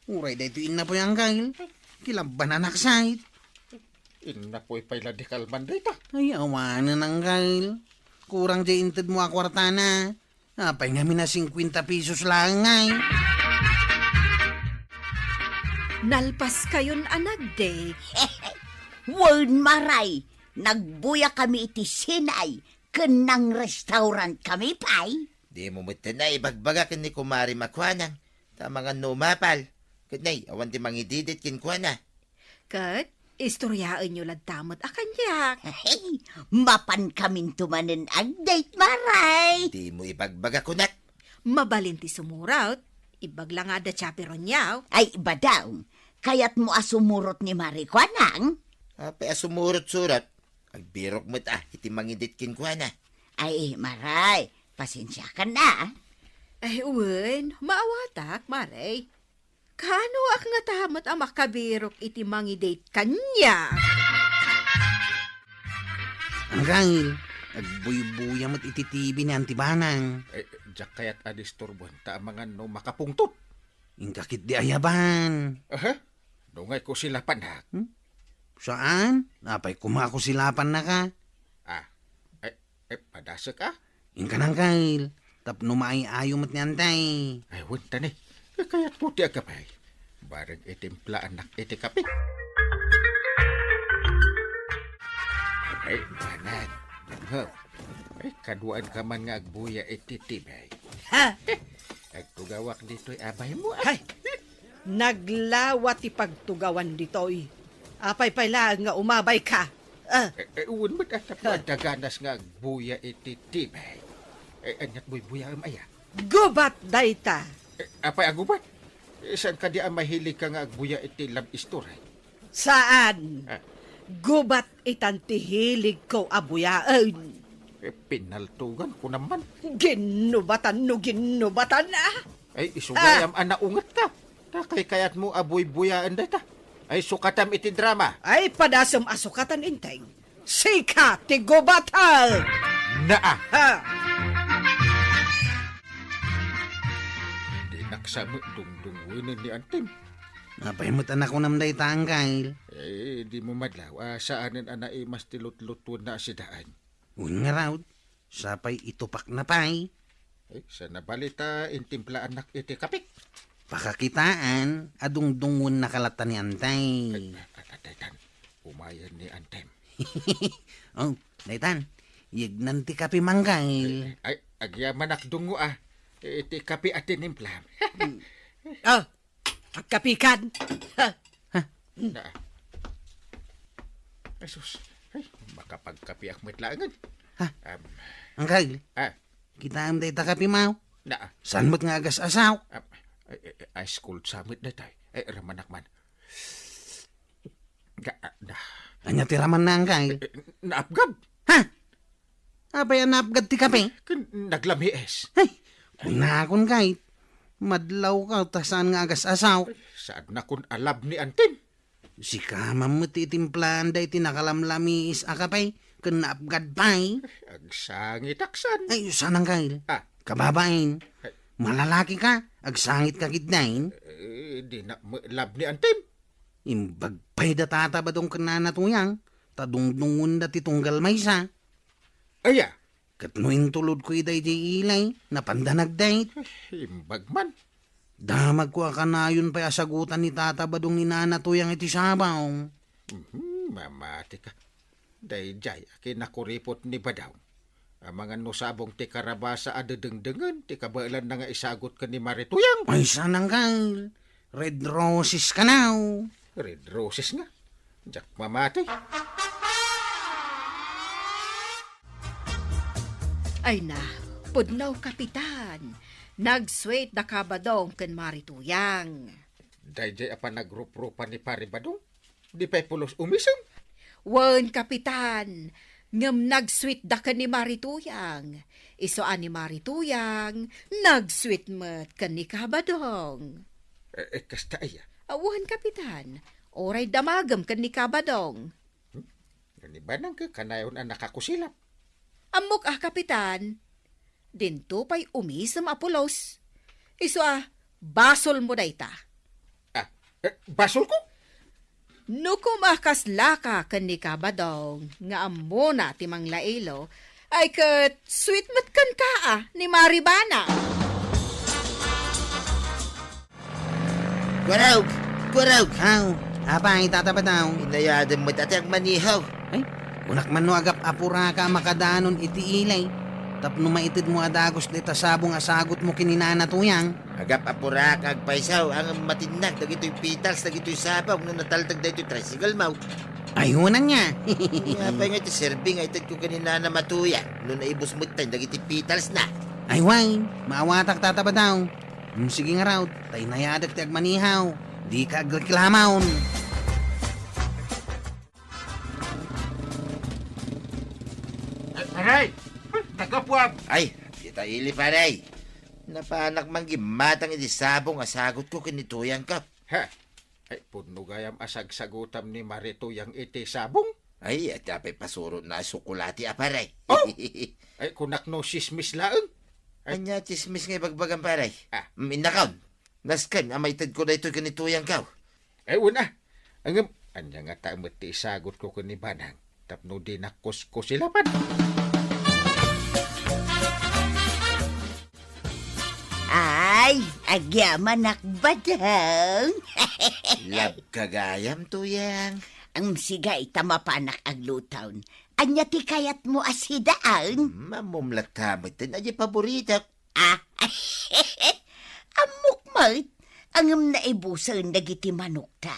uray daytoy innapoy, Angkel. Kilabananak sait. Innapoy pay la di kalman dayta. Ay, awanen, Angkel. Kurang diay intedmo a kuartana. Apay ngamin a singkuenta pesos laeng ngay? Nalpaskayon a nagdate. Wen, Maray, nagbuyakami iti Sinay ken nang-restaurant kami pay. Dimo metten a ibagbaga ken ni Kumare Makuanang, ta amangan no umapal. Ket nay, awan ti mangididit kenkuana. Ket istoryaenyo latta met a kaniak. Hey, mapankaminto manen agdate, Maray. Dimo ibagbaga kunak. Mabalin ti sumurot. Ibaga la nga adda chaperonyo. Ay, ibadaw. Kayatmo a sumurot ni Maray Kuanang? Apay a sumurot-surot? Agbirok met a iti mangidit kenkuana. Ay, Maray, pasensiakan a. Ay, wen, maawatak, Maray. Kaanoak ngata met a makabirok iti mangidate kaniak? Angkel, agbuybuya met iti T V ni Auntie Banang. Eh, diak kayat a disturboen ta amangan no makapungtot. Inka ketdi ayaban. Aha? No ngay kusilapannak? Hmm? Saan? Apay koma a kusilapannaka? Ah, eh, eh, padasek a? Inka, Angkel, tapno maay-ayo met ni Antay. Ay, wen ta ni. Kayatmo ti agkapay. Bareng itimplaannak iti kape. Ay, banag. Dungaw. Ay, kaduaanka man nga agbuya iti T V. Ha? Agtugawak ditoy abaymo, a. Hay! Naglawa ti pagtugawan ditoy. Apay pay laeng nga umabayka? Ah. Eh, eh, wen met a tapno adda ganas nga agbuya iti T V. Eh, ania't buybuyaem aya? Gubat dayta. Eh, apay a gubat? Eh, saan kadi a mahiligka nga agbuya iti love story? Saan? Ah. Gubat itan ti hiligko a buyaen. Eh, pinaltugan ko naman. Ginubatan no ginubatan, a. Ay, isu gayam a naungetka. Ta kaykayatmo a buybuyaen dayta. Ay, sukatam iti drama. Ay, padasem a sukatan, Enteng. Sika ti gubat, a. Naa. Ha? Dinak sa met dungdungwenen ni Antim. Apay met a nakunam dayta, Angkel? Eh, dimo madlaw a saanen a naimas ti lutlutuenna a sidaen. Wen ngarud, sapay itupakna pay. Eh, sa nabalita, intimplaannak iti kape. Pakakitaan a dungdungwennaka latta ni Antay. Ay, a-, a-, daytan, umayen ni Antim. Oh, daytan, yegnan ti kape, Angkel. Ay, ay, agyamanak dungngo, a. Iti kape a tinimplam. Hmm. Oh, agkapikan. Ha? Ha? Na. Ay, sus. Ay, makapagkapiak met laengen. Ha? Um, Angkel, ah, kitaem dayta kape, maw? Na. Saan met nga agas-asaw? Ah, ay, ay, ay, ice cold sa met daytay. Ay, ramanak man. Ga-, ah, na. Ania ti ramanna, Angkel? Eh, eh, naapgad. Ha? Apay a naapgad ti kape? Ken naglamies. Ay, kunakon kay, madlawka ta saan nga agas-asaw. Saannakon a love ni Antim. Sika man met ti itimplaanda iti nakalamlamiis a kape ken naapgad pay. Agsangitak san. Ay, saan, Angkel? Ah. Kababain. Ay. Malalakika, agsangitka ketdin. Eh, dinak met love ni Antim. Imbag pay da tata Badong ken nana Tuyang, ta dungdungwenda ti tunggal maysa. Aya, Ket no intulodko daydiay ilay, napanda nagdate. Imbag man. Damagko a kanayon pay a sagutan ni Tata Badong ni Nana Tuyang iti sabong. Mhm, mamati ka. Daydiay a kinakuripot ni Badong. Amangan no sabong ti karabasa a dedengdengen ti kabaelanna nga isagut ken ni Mari Tuyang. Ay, saan, Uncle? Red Roses kano. Red Roses nga. Diak mamati. Ay na, pudno, Kapitan. Nag-sweet da ka Badong ken Mari Tuyang. Daydiay a panagruprupan ni Pari Badong? Di pay pulos umisem? Wen, Kapitan, ngem nag-sweet da ken ni Mari Tuyang. Isu a ni Mari Tuyang, nag-sweet met ken ni Kabadong. Eh, eh, kasta aya? Awan, Kapitan. Uray damagem ken ni Kabadong. Hmm? Ni Banang ka kanayon a nakakusilap. Ammok a, Kapitan. Dinto pay umisem a pulos. Isu a, basolmo dayta. Ah, eh, basolko? No kumakasla ka ken ni Kabadong nga ammona ti manglailo, ay ket sweet met kenka a ni Maribana. Kuarog! Kuarog! Aw, apay, Tata Badong? Inayadem met a ti agmanihaw. Ay, kunak man no agap-apuraka a makadanon iti ilay tapno maitedmo a dagus dayta sabong a sagutmo ken ni Nana Tuyang. Agap-apuraka agpayso, ngem matinnak dagitoy petals dagitoy sabong no nataltek daytoy tricycle mo. Ay, unang niya. Apay nga ti serbi nga itedko ken ni Nana Tuyang no naibus metten dagiti petals na. Ay, wen, maawatak, Tata Badong. Mm, sige ngarud, ta inayadek ti agmanihaw. Dika agreklamaon. Eh, aray! Nagapuam! Ay, dita ili, pare. Napanak manggimmatang iti sabong a sagutko ken ni Tuyangko. Ha? Ay, pudno gayam a sagsagutam ni Mari Tuyang iti sabong? Ay, iti apay pasurotna a tsokolate a, pare. Oh! Ay, kunak no sismis laeng. Ay. Ania sismis nga ibagbagam, pare? Ah. Mm, innakon. Nasken a maitedko daytoy ken ni Tuyangko. Ay, una. Ngem, ania ngata met ti isagutko ken ni Banang tapno dinak kuskusilapan? Ay, agyamanak, Badong. Labka gayam, Tuyang. Ang siga ita mapanak agluton. Ania ti kayatmo a sidaen? Hmm, ammom latta met ti adi paboritok. Ah, ammok met, ngem naibusen dagiti manokda.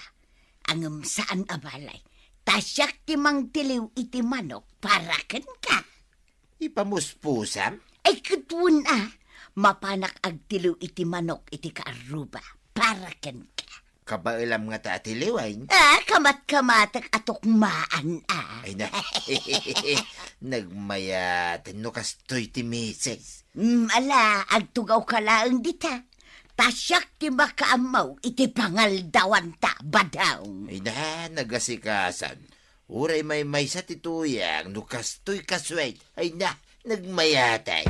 Ngem saan a balay, ta siak ti mangtiliw iti manok para kenka. Ipamuspusam? Ay, ket wen a, mapanak agtiliw iti manok iti kaarruba para kenka. Kabaelam ngata a tiliwen? Ah, kamat-kamatek a tukmaan, ah. Ay na, nagmayaten no kastoy ti misis. Mm, ala, agtugawka laeng dita. Ta siak ti makaammo iti pangaldawanta, Badong. Ay na, nagasikasan. Uray maymaysa ti Tuyang no kastoy kaswet. Ay na, nagmayatay.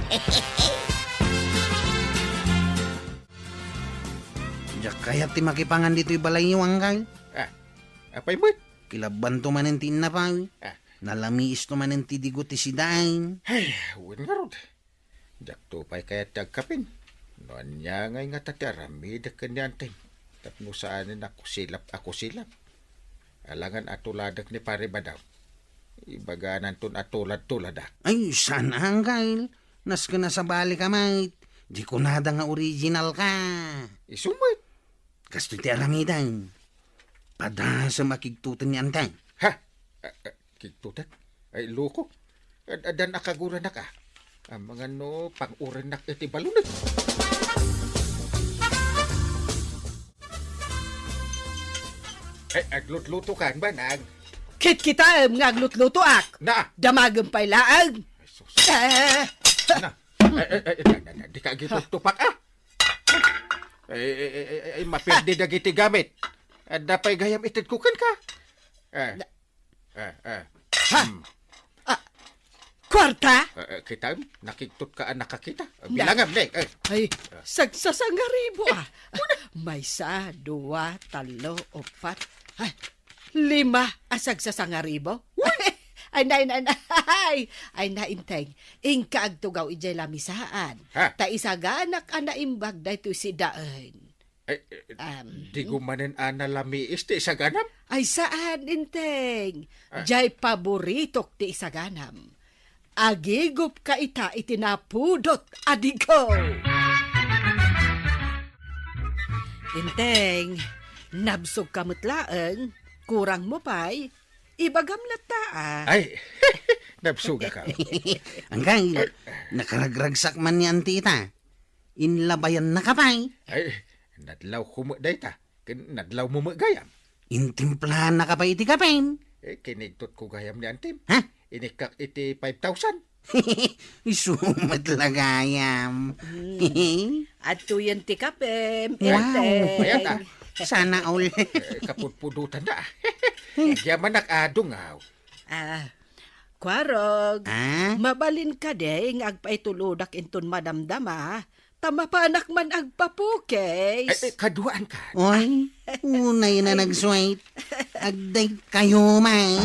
Diak kayat ti makipangan ditoy balayyo, Angkal. Ah, apay met? Kilabbanto manen ti innapay. Ah. Nalamiisto manen ti digo ti sidaen. Ay, wen ngarud. Diakto pay kayat ti agkapin. No ania ngay ngata ti aramidek ken ni Anting tapno saanen a kusilap a kusilap. Alangan a tuladek ni Pare Badong. Ibagananton a tulad-tuladak. Ay, saan, Angkal. Nasken a sabali ka met. Di kunada nga original ka. Isu met. Kastoy ti aramidem. Padasem a kigtoten ni Anting. Ha? Ah, ah, kigtoten? Ay, loko. Ad-, addan a kaguranak, ah. Amangan no pang-urennak iti balunen. Ay, aglutluto kan, Banag. Kitkitaem nga aglutlutoak. Na! Damagem pay laeng. Ay, sus. Eh. Na. Ay, ay, ay, ay, na, na, na, di ka agituptupak, ah. Ay, ay, ay, ay, ay, mapirdi dagiti gamit. Adda pay gayam itedko kenka. Eh. Na- Eh, eh. Ha? Hmm. Ah, kuarta? Eh, eh, kitaem, nakigtot ka a nakakita. Eh, Na- bilangam, ne. Eh. Ay, Ah. sagsasangaribo, ah. Maysa, dua, tallo, upat. Ay, lima a sagsasangaribo? Uy! Ay, nay, nay, nay. Ay, na, Inteng. Inka agtugaw idiay lamisaan. Ha? Ta isaganak a naimbag daytoy sidaen. Ay, eh, Am. Diyo manen a nalamiis ti isaganam? Ay, saan, Inteng. Ah. Diay paboritok ti isaganam. Agigupka ita iti napudot a digo. Inteng, nabsogka met laeng, kurang mo pay, ibagam latta, a. Ay, nabsogak. Anggang, nakaragragsak man ni Auntie ita. Inlabayannaka pay. Ay, nadlawko met dayta. Ken nadlawmo met gayam. Intimplahanaka pay iti kapen. Eh, kinigtotko gayam ni Antim. Ha? Inikkak iti five thousand. Isu met la gayam. Hmm. Adtoyen ti kapem, Wow. Enteng. Ayan, ah. Sana all. Eh, kapudpudutan na. Agyamanak a dungaw. Ah, Kuarog, Ah? mabalin kadi nga agpaitulodak inton madamdama, ta mapanak man agpapukis. Ay, ay, kaduaan ka. Oy, unay na Ay. nag-sweet. Agdaykayo, may.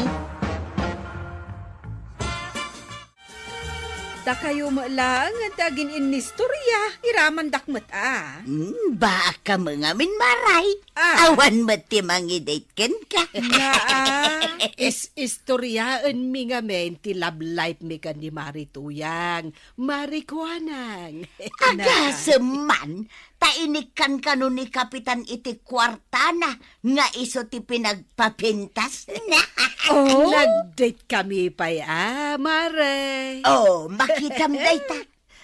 Dakayo met laeng ti agin-innistorya, iramandak met a. Hmm, baak kami ngamin, Maray. Ah. Awan met ti mangi-date kenka. Naa, is-, istoryaenmi ngamin ti love life mi ken ni Mari Tuyang, Mari Kuanang. Agasem man, ta inikkan kano ni Kapitan iti kuartana nga isu ti pinagpapintasna. Oh? Nag-date kami pay a, Mare. Oh, makitam dayta.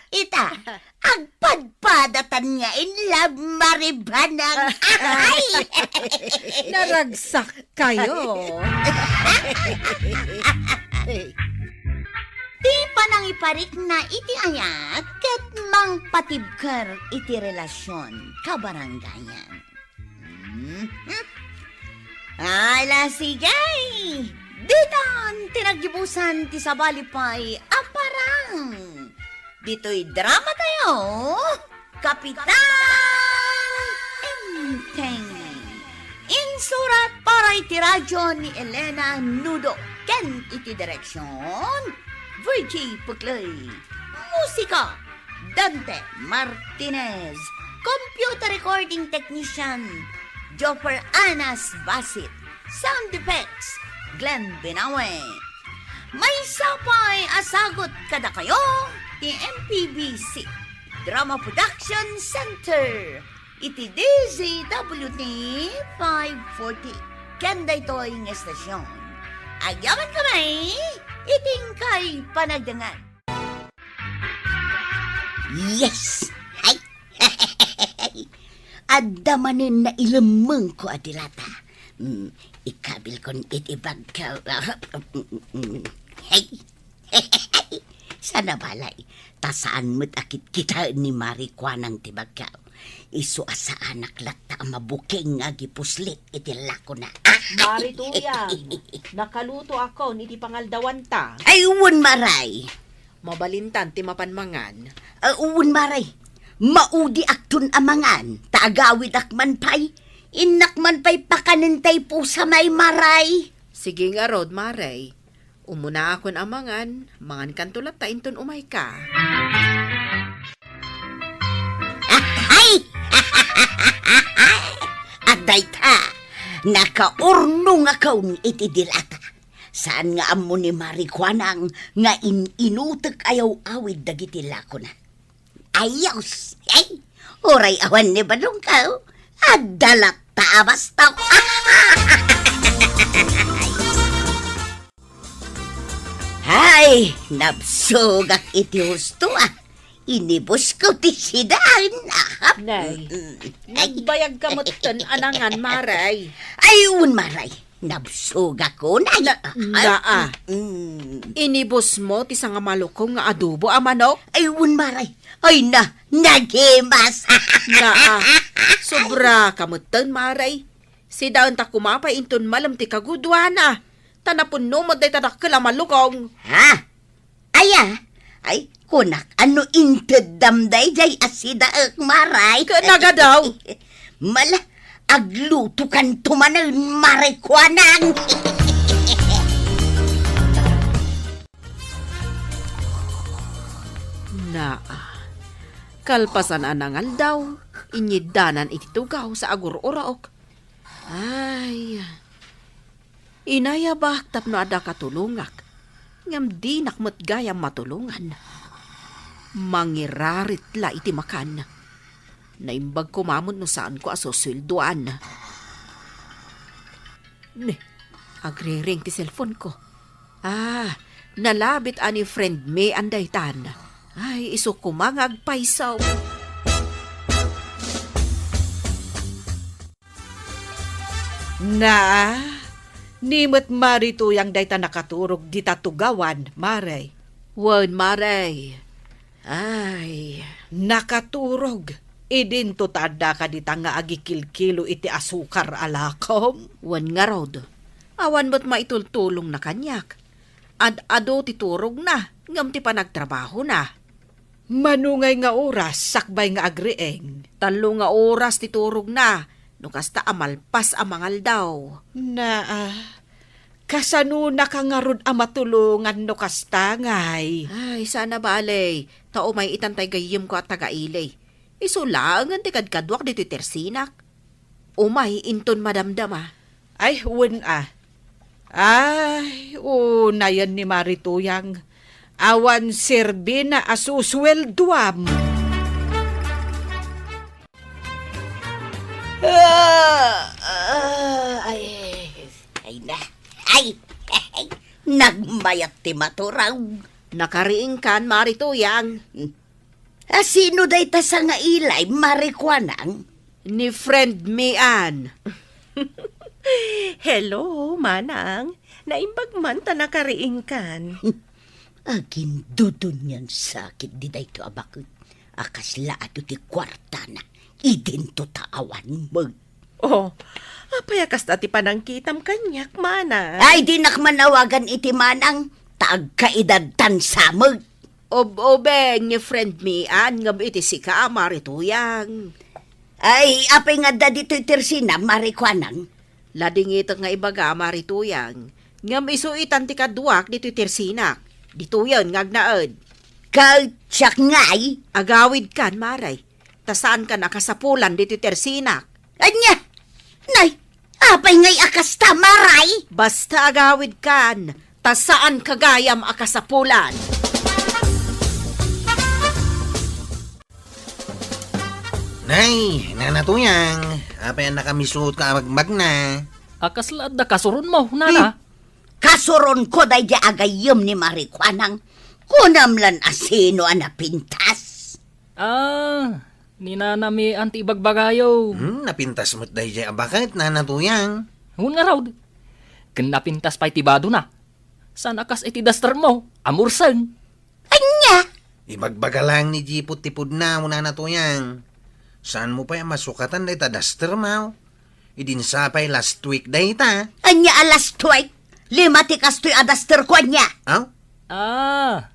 Ita, agpadpadatan nga in love, Mari Banang. Ay! Naragsak kayo. Ti panangiparikna iti ayat ket mangpatibker iti relasyon, kabarangayan. Mhm. Ala, sige! Ditan ti naggibusan ti sabali pay a parang. Ditoy drama tayo, Kapitan Enteng. Insurat para iti radyo ni Elena Nudo ken iti direksyon, Virgie Puclay. Musika, Dante Martinez. Computer recording technician, Joffer Anas Basit. Sound effects, Glenn Binawe. Maysa pay a sagut kadakayo ti M P B C Drama Production Center iti D Z W T five forty. Ken daytoy nga estasyon, agyaman kami iti inkay panagdangan. Yes! Ay! Adda manen nailemmengko a dilata. Mm, ikabilkon iti bagko. Ay! Sana balay, ta saan met a kitkitaen ni Mari Kuanang ti bagko. Isu a saanak latta a mabuking nga agipuslit iti lakona. Mari Tuyang, nakalutoakon iti pangaldawanta. Ay, wen, Maray. Mabalintan ti mapan mangan. Ah, wen, Maray. Maudiakton a mangan, ta agawidak man pay. Innak man pay pakanen tay pusa, may, Maray. Sige ngarud, Maray. Umunaakon a mangan, mangankanto latta inton umayka. Ay! Adda ita, nakaurnongakon iti dilata. Saan nga ammo ni Mari Kuanang nga in-inutek a yaw-awid dagiti lakona. Ayos! Ay, uray awan ni badongko, adda latta a bastok. Hay, nabsogak iti husto, a. Inibusko ti sidaen, a. Nay, mm, mm. Ay. Nagbayag ka metten a nangan, Maray. Ay, un, Maray. Nabsogakon, ay. Na, ah, naa. Mm. Inibusmo ti sangamalukong nga adobo a manok? Ay, un, Maray. Ay na, nagimas. Naa. Sobra ka metten, Maray. Sidaenta koma pay inton malem ti kagudoana. Ta napunno met dayta dakkel a malukong. Ha? Aya? Ay, kunak, a no inteddam daydiay a sidaek, Maray. Ket nagadaw. Mala, aglutokanto manen, Maray Kuanang. Kalpasan a nangaldaw, inyiddanan iti tugaw sa agur-uraok. Ay, inayabak tapno adda katulongak, ngem dinak met gayam matulongan. Mangirarit la iti makan. Naimbag koma met no saanko a susueldoan. Ne, agriring ti cellphone ko. Ah, nalabit a ni friend mi andaytan. Ay, isu koma nga agpayso. Na, ni met Mari Tuyang dayta nakaturog dita tugawan, Mare. Wen, Mare. Ay, nakaturog. Idinto ta adda ka dita nga agikilkilo iti asukar a lakom? Wen ngarud, awan met maitultulongna kaniak. Ad-adu ti turogna, ngem ti panagtrabahona. Mano ngay nga oras sakbay nga agriing? Tallo nga oras ti turogna, no kasta a malpas a mangaldaw. Naa, kasanonaka ngarud a matulongan no kasta ngay? Ay, saan a bale, ta umay itan tay gayyemko a taga-ili. Isu laengen ti kadkaduak ditoy tersinak. Umay inton madamdama. Ay, wen a. Ay, unayen ni Mari Tuyang. Awan serbina a susueldoam. Ah, ah, ay, ay na. Ay, ay, nagmayat ti maturog. Nakariingkan, Mari Tuyang. A sino dayta sangailay, Mari Kuanang? Ni friend mi, Ann. Hello, Manang. Naimbag man ta nakariingkan. Agindudun nga sakit di daytoy a baket. A kasla adu ti kuartana. Idinto ta awan met. Oh, apay a kasta ti panangkitam kaniak, Manang? Ay, dinak man awagan iti Manang, ta agkaedadtan sa met. Ob-obeng ni friend mi, Ann, ngem iti sika, Mari Tuyang. Ay, apay nga adda ditoy tersina, Mari Kuanang? Ladingitek nga ibaga, Mari Tuyang. Ngem isu itan ti kaduak ditoy tersinak. Ditoyen nga agnaed. Ket siak ngay? Agawidkan, Mare. Ta saankan a kasapulan ditoy tersinak. Ania? Nay, apay ngay a kasta, Maray? Basta agawidkan, ta saanka gayam a kasapulan. Nay, Nana Tuyang, apay a nakamisuot ka a bagbagna? A, kasla adda kasuronmo, Nana? Hmm. Kasuronko daydiay a gayyem ni Mari Kuanang. Kunam lan a sino a napintas? Ah, ni Nana Mian ti ibagbagayo. Hmm, napintas met daydiay a baket, Nana Tuyang. Wen ngarud, ken napintas pay ti badona. Saan a kas iti dastermo, a murseng. Ania? Ibagbaga laeng ni Jipot ti pudna, Nana Tuyang. Saanmo pay a masukatan dayta dastermo? Idin sa pay last week dayta. Ania a last week? Lima ti kastoy a dasterko, ania? Aw? Ah.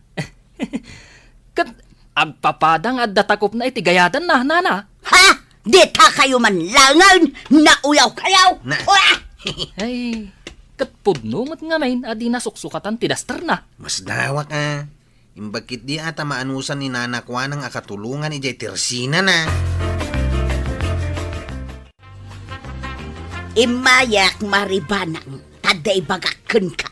Ket agpapada nga adda takopna iti gayatanna, Nana. Ha? Ditakayo man laengen, nauyaw kayo! Na. Uah! Ay, ket pudno met ngamin a di nasuksukatan ti dasterna. Masdawak a. Imbag ketdi a ta maanusan ni Nana Kuanang a katulongan idiay tersinana. Immayak, Mari Banang, ta adda ibagak kenka.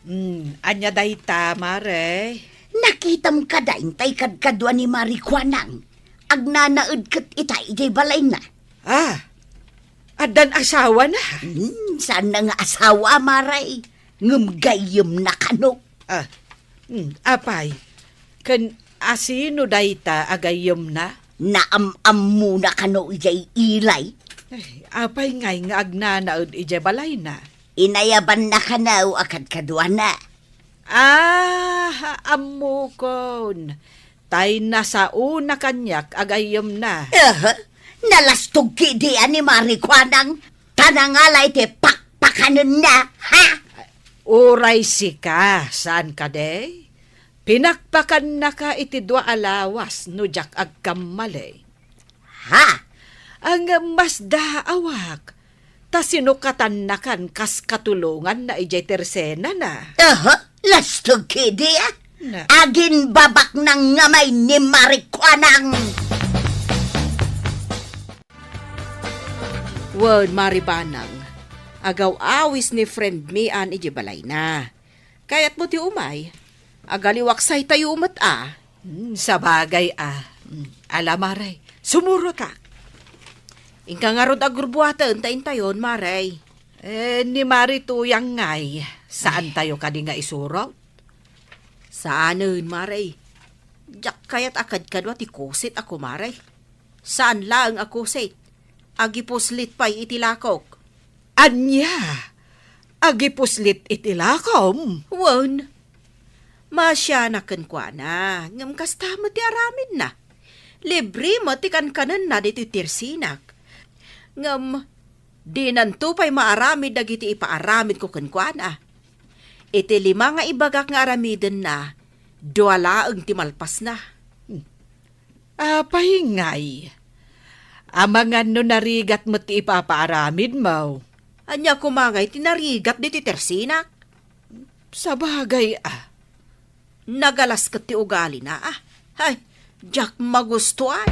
Hmm, ania dayta, Mare? Nakitam kadi tay kadkadua ni Mari Kuanang? Agnanaed ket ita idiay balayna. Ah, addan asawana? Hmm, saanna nga asawa, Mare. Ngem gayyemna kano. Ah, hmm, apay, ken asino dayta a gayyemna? Naam-ammona kano idiay ilay? Ay, apay ngay nga agnanaed idiay balayna? Inayabanna kano a kadkaduana. Ah, ammokon. Tay nasaona kaniak a gayyemna. Aha, nalastog ketdi a ni Mari Kuanang, ta nangalay ti pakpakanenna, ha? Uray sika, saan kadi? Pinakpakannaka iti dua a lawas no diak agkammali. Ha? Ngem masdaawak, ta sinukatannakan kas katulonganna idiay tersenana. Aha, lastog ketdi a. Aginbabaknang ngamay ni Mari Kuanang. Wen, Mari Banang, agaw-awis ni friend mi an iti balayna. Kayatmo ti umay? Agaliwaksaytayo met a. Hmm, sabagay a. Hmm, ala, Mare, sumurot a. Inka ngarud a gurbuaten ta intayon, Mare. Eh, ni Mari Tuyang ngay, saan tayo kadi nga isurot? Saanen, Mare. Diak kayat a kadkadua ti kusit a kumare. Saan laeng a kusit. Agipuslit pay iti lakok. Ania? Agipuslit iti lakom? Wen. Maasianak kenkuana, ngem kasta met ti aramidna. Libre met ti kankanenna ditoy tersinak. Ngem dinanto pay maaramid dagiti ipaaramidko kenkuana. Iti lima nga ibagak nga aramidenna, dua laeng ti malpasna. Apay ngay? Amangan no narigat met ti ipapaaramidmo. Ania koma ngay ti narigat ditoy tersinak? Sabagay a. Nagalas ket ti ugalina a. Hay, diak magustuan.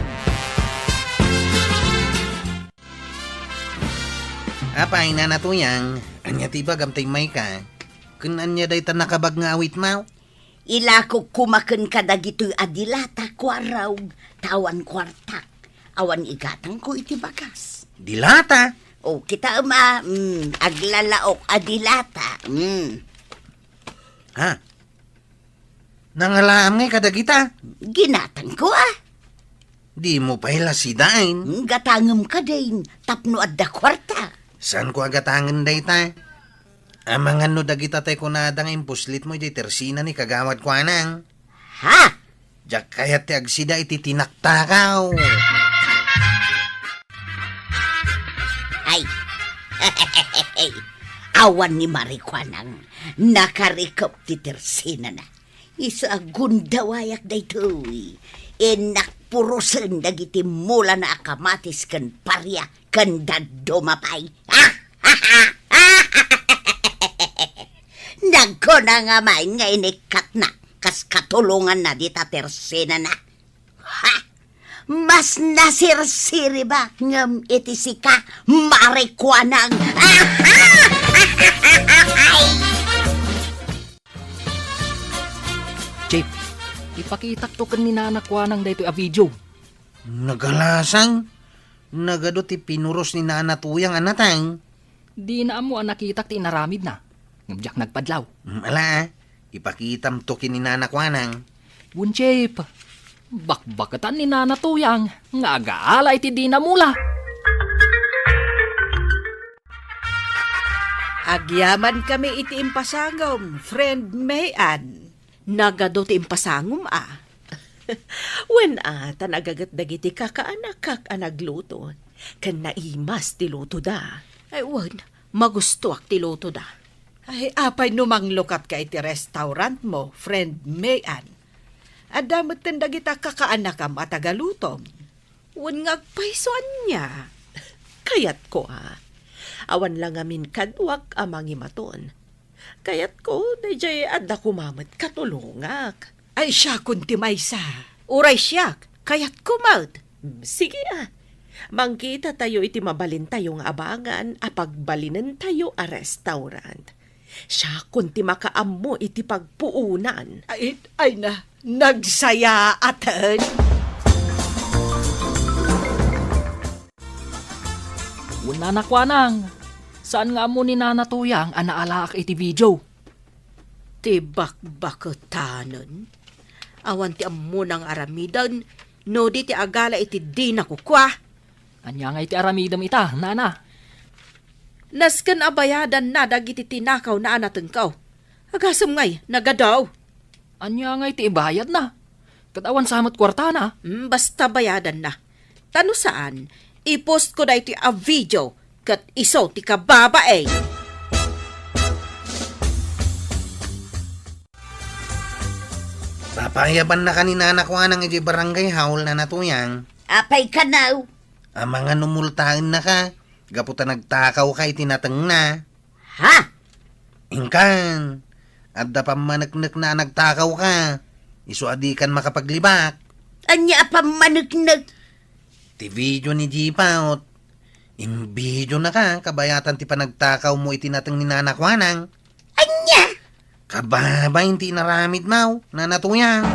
Apay, Nana Tuyang, ania ti ibagam ta immayka? Ken ania dayta nakabag nga awitmo? Ilakok koma kenka dagitoy a dilata, kuarog, ta awan kuartak. Awan igatangko iti bagas. Dilata? O, kitaem a, mm, aglalaok a dilata. Mm. Ha? Nangalaam ngay kadagita? Ginatangko a. Dimo pay la sidain? Mm, gatangem kadin, tapno adda kuarta. Saanko a gatangen dayta? Amangan no dagita tay kunada nga impuslitmo idiay tersina ni Kagawad Kuanang. Ha? Diak kayat ti agsida iti tinaktakaw. Ay. Awan ni Mari Kuanang nakarikep ti tersinana. Isu a gundawayak daytoy. Innak purosen dagiti mulana a kamatis ken paria ken dadduma pay. Nagkuna nga main nga inikkatna kas katulonganna dita tersinana. Ha? Mas nasirsiribak ngem iti sika, Mari Kuanang. Chief, ipakitak to ken ni Nana Kuanang daytoy a video. Nagalasang, nagadu ti pinuros ni Nana Tuyang a natang. Dina ammo a nakitak ti inaramidna, ngem diak nagpadlaw. Mm, ala, ah. Ipakitam to ken ni Nana Kuanang. Wen, Chief, bakbaketan ni Nana Tuyang nga agaala iti dina mula. Agyamankami iti impasangom, friend May Ann. Nagadu ti impasangom a. Wen a, ta nagaget dagiti kakaanakak a nagluto, ken naimas ti lutoda. Ay, wen, magustoak ti lutoda. Ay, apay no manglukatka iti restaurantmo, friend May Ann? Adda metten dagita kakaanakam a tagalutom. Wen nga agpayso ania? Kayatko a. Awan la ngamin kaduak a mangimaton. Kayatko, daydiay adda koma met katulongak. Ay, siakon ti maysa. Uray siak, kayatko met. Mm, sige a. Mangkitatayo iti mabalintayo nga abangan a pagbalinentayo a restaurant. Siakon ti makaammo iti pagpuonan. Ay, ay na, nagsayaaten. Wen, Nana Kuanang, saan nga ammo ni Nana Tuyang a naalaak iti video? Ti bakbaketanen. Awan ti ammona nga aramiden no di ti agala iti dina kukua. Ania nga iti aramidem ita, Nana? Nasken a bayadanna dagiti tinakawna a natengko. Agasem ngay, nagadu. Ania ngay ti ibayadna? Ket awan sa met kuartana. Mm, basta bayadanna. Ta no saan, i-postko daytoy a video ket isu ti kababain. Papayabannaka ni Nana Kuanang idiay barangay hall, Nana Tuyang. Apay kano? Amangan no multaennaka, gapu ta nagtakawka iti natengna. Ha? Inkan, Adda pammaneknekna a nagtakawka. Isu a dikan makapaglibak. Ania a pammaneknek? Ti video ni Jipaut. Imbidio na ka, kabayatan ti panagtakawmo iti nateng ni Nana Kuanang. Ania? Kababain ti inaramidmo, Nana Tuyang.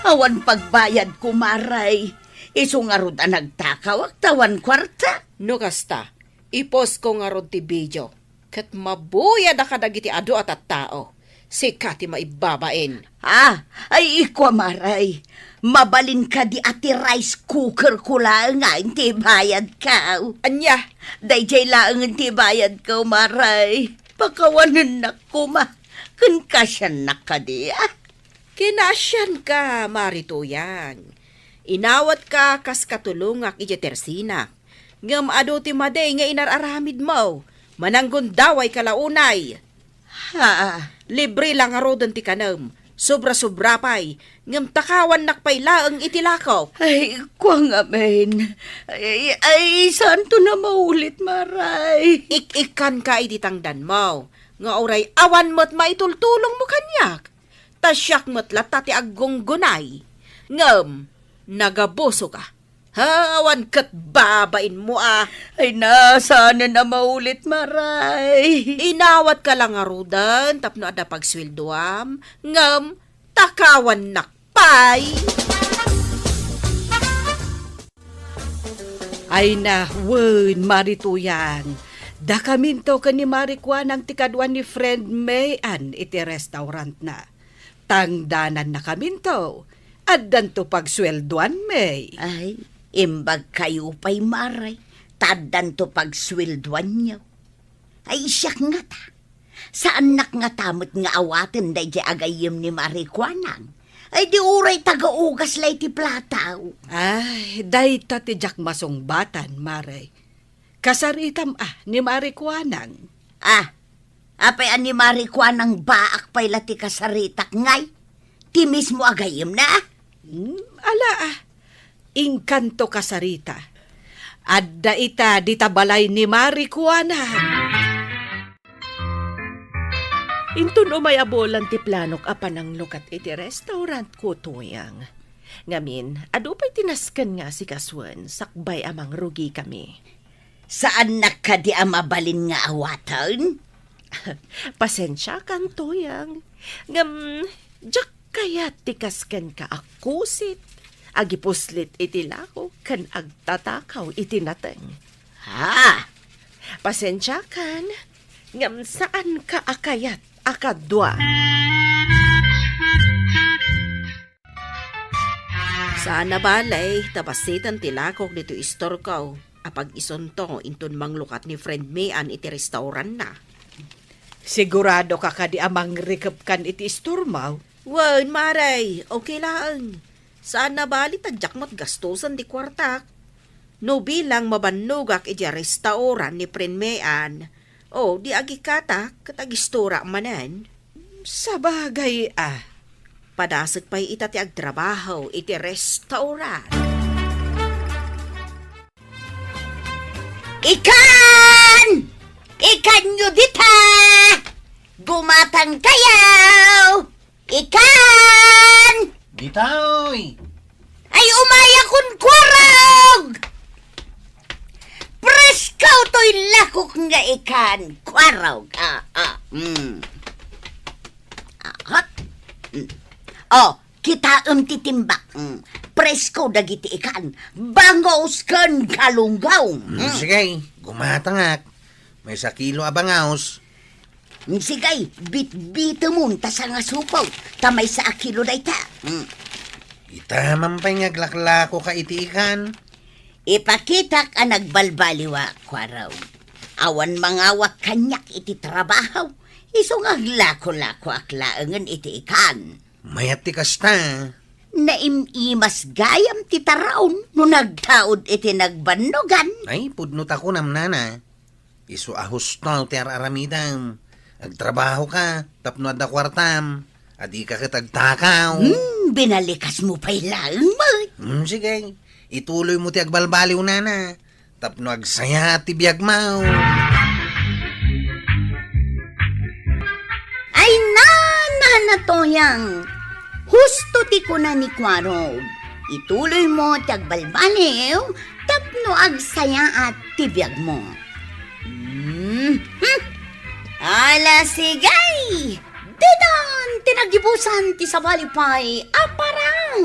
Awan pagbayadko, Maray. Isu ngarud a nagtakawak ta awan kuarta. No kasta, iposko ngarud ti video. Ket mabuyada kadagiti adu a tattao. Sika ti maibabain. Ah, ay, ikua, Maray. Mabalin kadi a ti rice cooker ko laeng nga ti bayadko? Ania? Daydiay laeng ti bayadko, Maray. Pakawanennak koma. Ken kasiannak kadi, ah? Kinasianka, Mari Tuyang. Inawatka kas katulongak idiay tersinak. Ngem adu ti madi nga inar-aramidmo. Mananggundawayka la unay. Ha? Libre la ngaruden ti kanem. Sobra-sobra pay. Ngem takawannak pay laeng iti lakok. Ay, kua ngamin. Ay, ay, saanton a maulit, Maray. Ik-ikkanka iti tangdanmo. Nga uray awan met maitultulongmo kaniak. Ta siak met latta ti aggunggunay. Ngem, nagabusoka. Ha, awan ket babainmo a. Ay, na, saanen a maulit, Maray. Inawatka la ngaruden tapno adda pagsueldoam, ngem takawannak pay. Ay na, wen, Mari Tuyang. Dakaminto ken ni Mari Kuanang ti kadua ni friend May Ann iti restaurantna. Tangdanannakaminto. Addanto pagsueldoan, May. Ay, imbagkayo pay, Mari. Ta addanto pagsueldoanyo. Ay, siak ngata. Saannak ngata met nga awaten daydiay agayyem ni Mari Kuanang. Ay, di uray taga-ugas la iti plataw. Ay, dayta ti diak masungbatan, Mari. Kasaritam a ni Mari Kuanang. Ah, apay a ni Mari Kuanang baak pay la ti kasaritak ngay? Ti mismo agayyemna? Hmm, ala, ah. Inkanto kasarita. Adda ita dita balay ni Mari Kuanang. Inton umay a bulan ti planok a pananglukat iti restaurant ko, Tuyang. Ngamin, adu pay ti nasken nga asikasuen, sakbay a mangrugikami. Saannak kadi a mabalin nga awaten? Pasensiakan, Tuyang. Ngem, diak kayat ti kaskenka a kusit, agipuslit iti lakok, ken agtatakaw iti nateng. Ha? Pasensiakan, ngem saanka a kayat a kadua. Saan a bale, ta bassit ti lakok ditoy istorko a pag-isunto inton manglukat ni friend May Ann iti restaurantna. Siguradoka kadi a mangrikepkan iti istormo? Wen, Mari, okay laeng. Saan a bale ta diak met gastosen ti kuartak. No bilang mabannogak idiay restaurant ni friend May Ann, o di agikkatak ket agistorak manen. Sabagay a. Padasek pay ita ti agtrabaho iti restaurant. Ikan! Ikanyo dita! Gumatangkayo! Ikan! Ditoy! Ay, umayakon, kuarog! Presko toy lakok nga ikan, kuarog. Ah, ah, mm. Ah, hot. Mm. Oh, kitaem ti timbak. Mm. Presko dagiti ikan. Bangus ken galunggong. Mm, mm. Sige, gumatangak. Maysa kilo a bangus. Sige, bitbitemon ta sangasupot, ta maysa a kilo dayta. Mm. Ita man pay nga aglaklakoka iti ikan. Ipakitak a nagbalbaliwak, kuarog. Awan mangawak kaniak iti trabaho, isu nga aglakolakoak laengen iti ikan. Mayat ti kasta. Naim-imas gayam ti taraon no nagtaud iti nagbannogan. Ay, pudno ta kunam, nana. Isu a husto ti ar-aramidem. Agtrabahoka tapno adda kuartam. Adika ket agtakaw. Hmm, binalikasmo pay laeng met. Hmm, sige. Ituloymo ti agbalbaliw, nana. Tapno agsaya ti biagmo. Natuyang, husto ti kuna ni Kuarog. Ituloymo ti agbalbaliw tapno agsayaat ti biagmo. Hmm. Hmm. Ala, sige! Ditan ti nagibusan ti sabali pay a parang.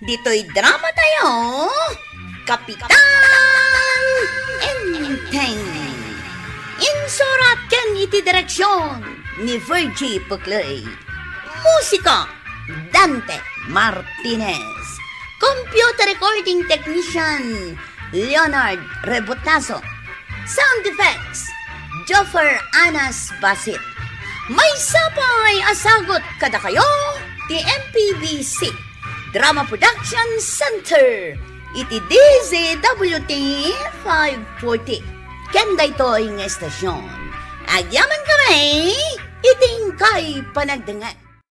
Ditoy drama tayo, Kapitan Enteng. Insurat ken iti direksyon ni Virgie Puclay. Musika, Dante Martinez. Computer recording technician, Leonard Rebotazo. Sound effects, Joffer Anas Basit. Maysa pay a sagut kadakayo ti M P B C Drama Production Center iti D Z W T five forty. Ken daytoy nga estasyon, agyaman kami iti inkay panagdengngeg.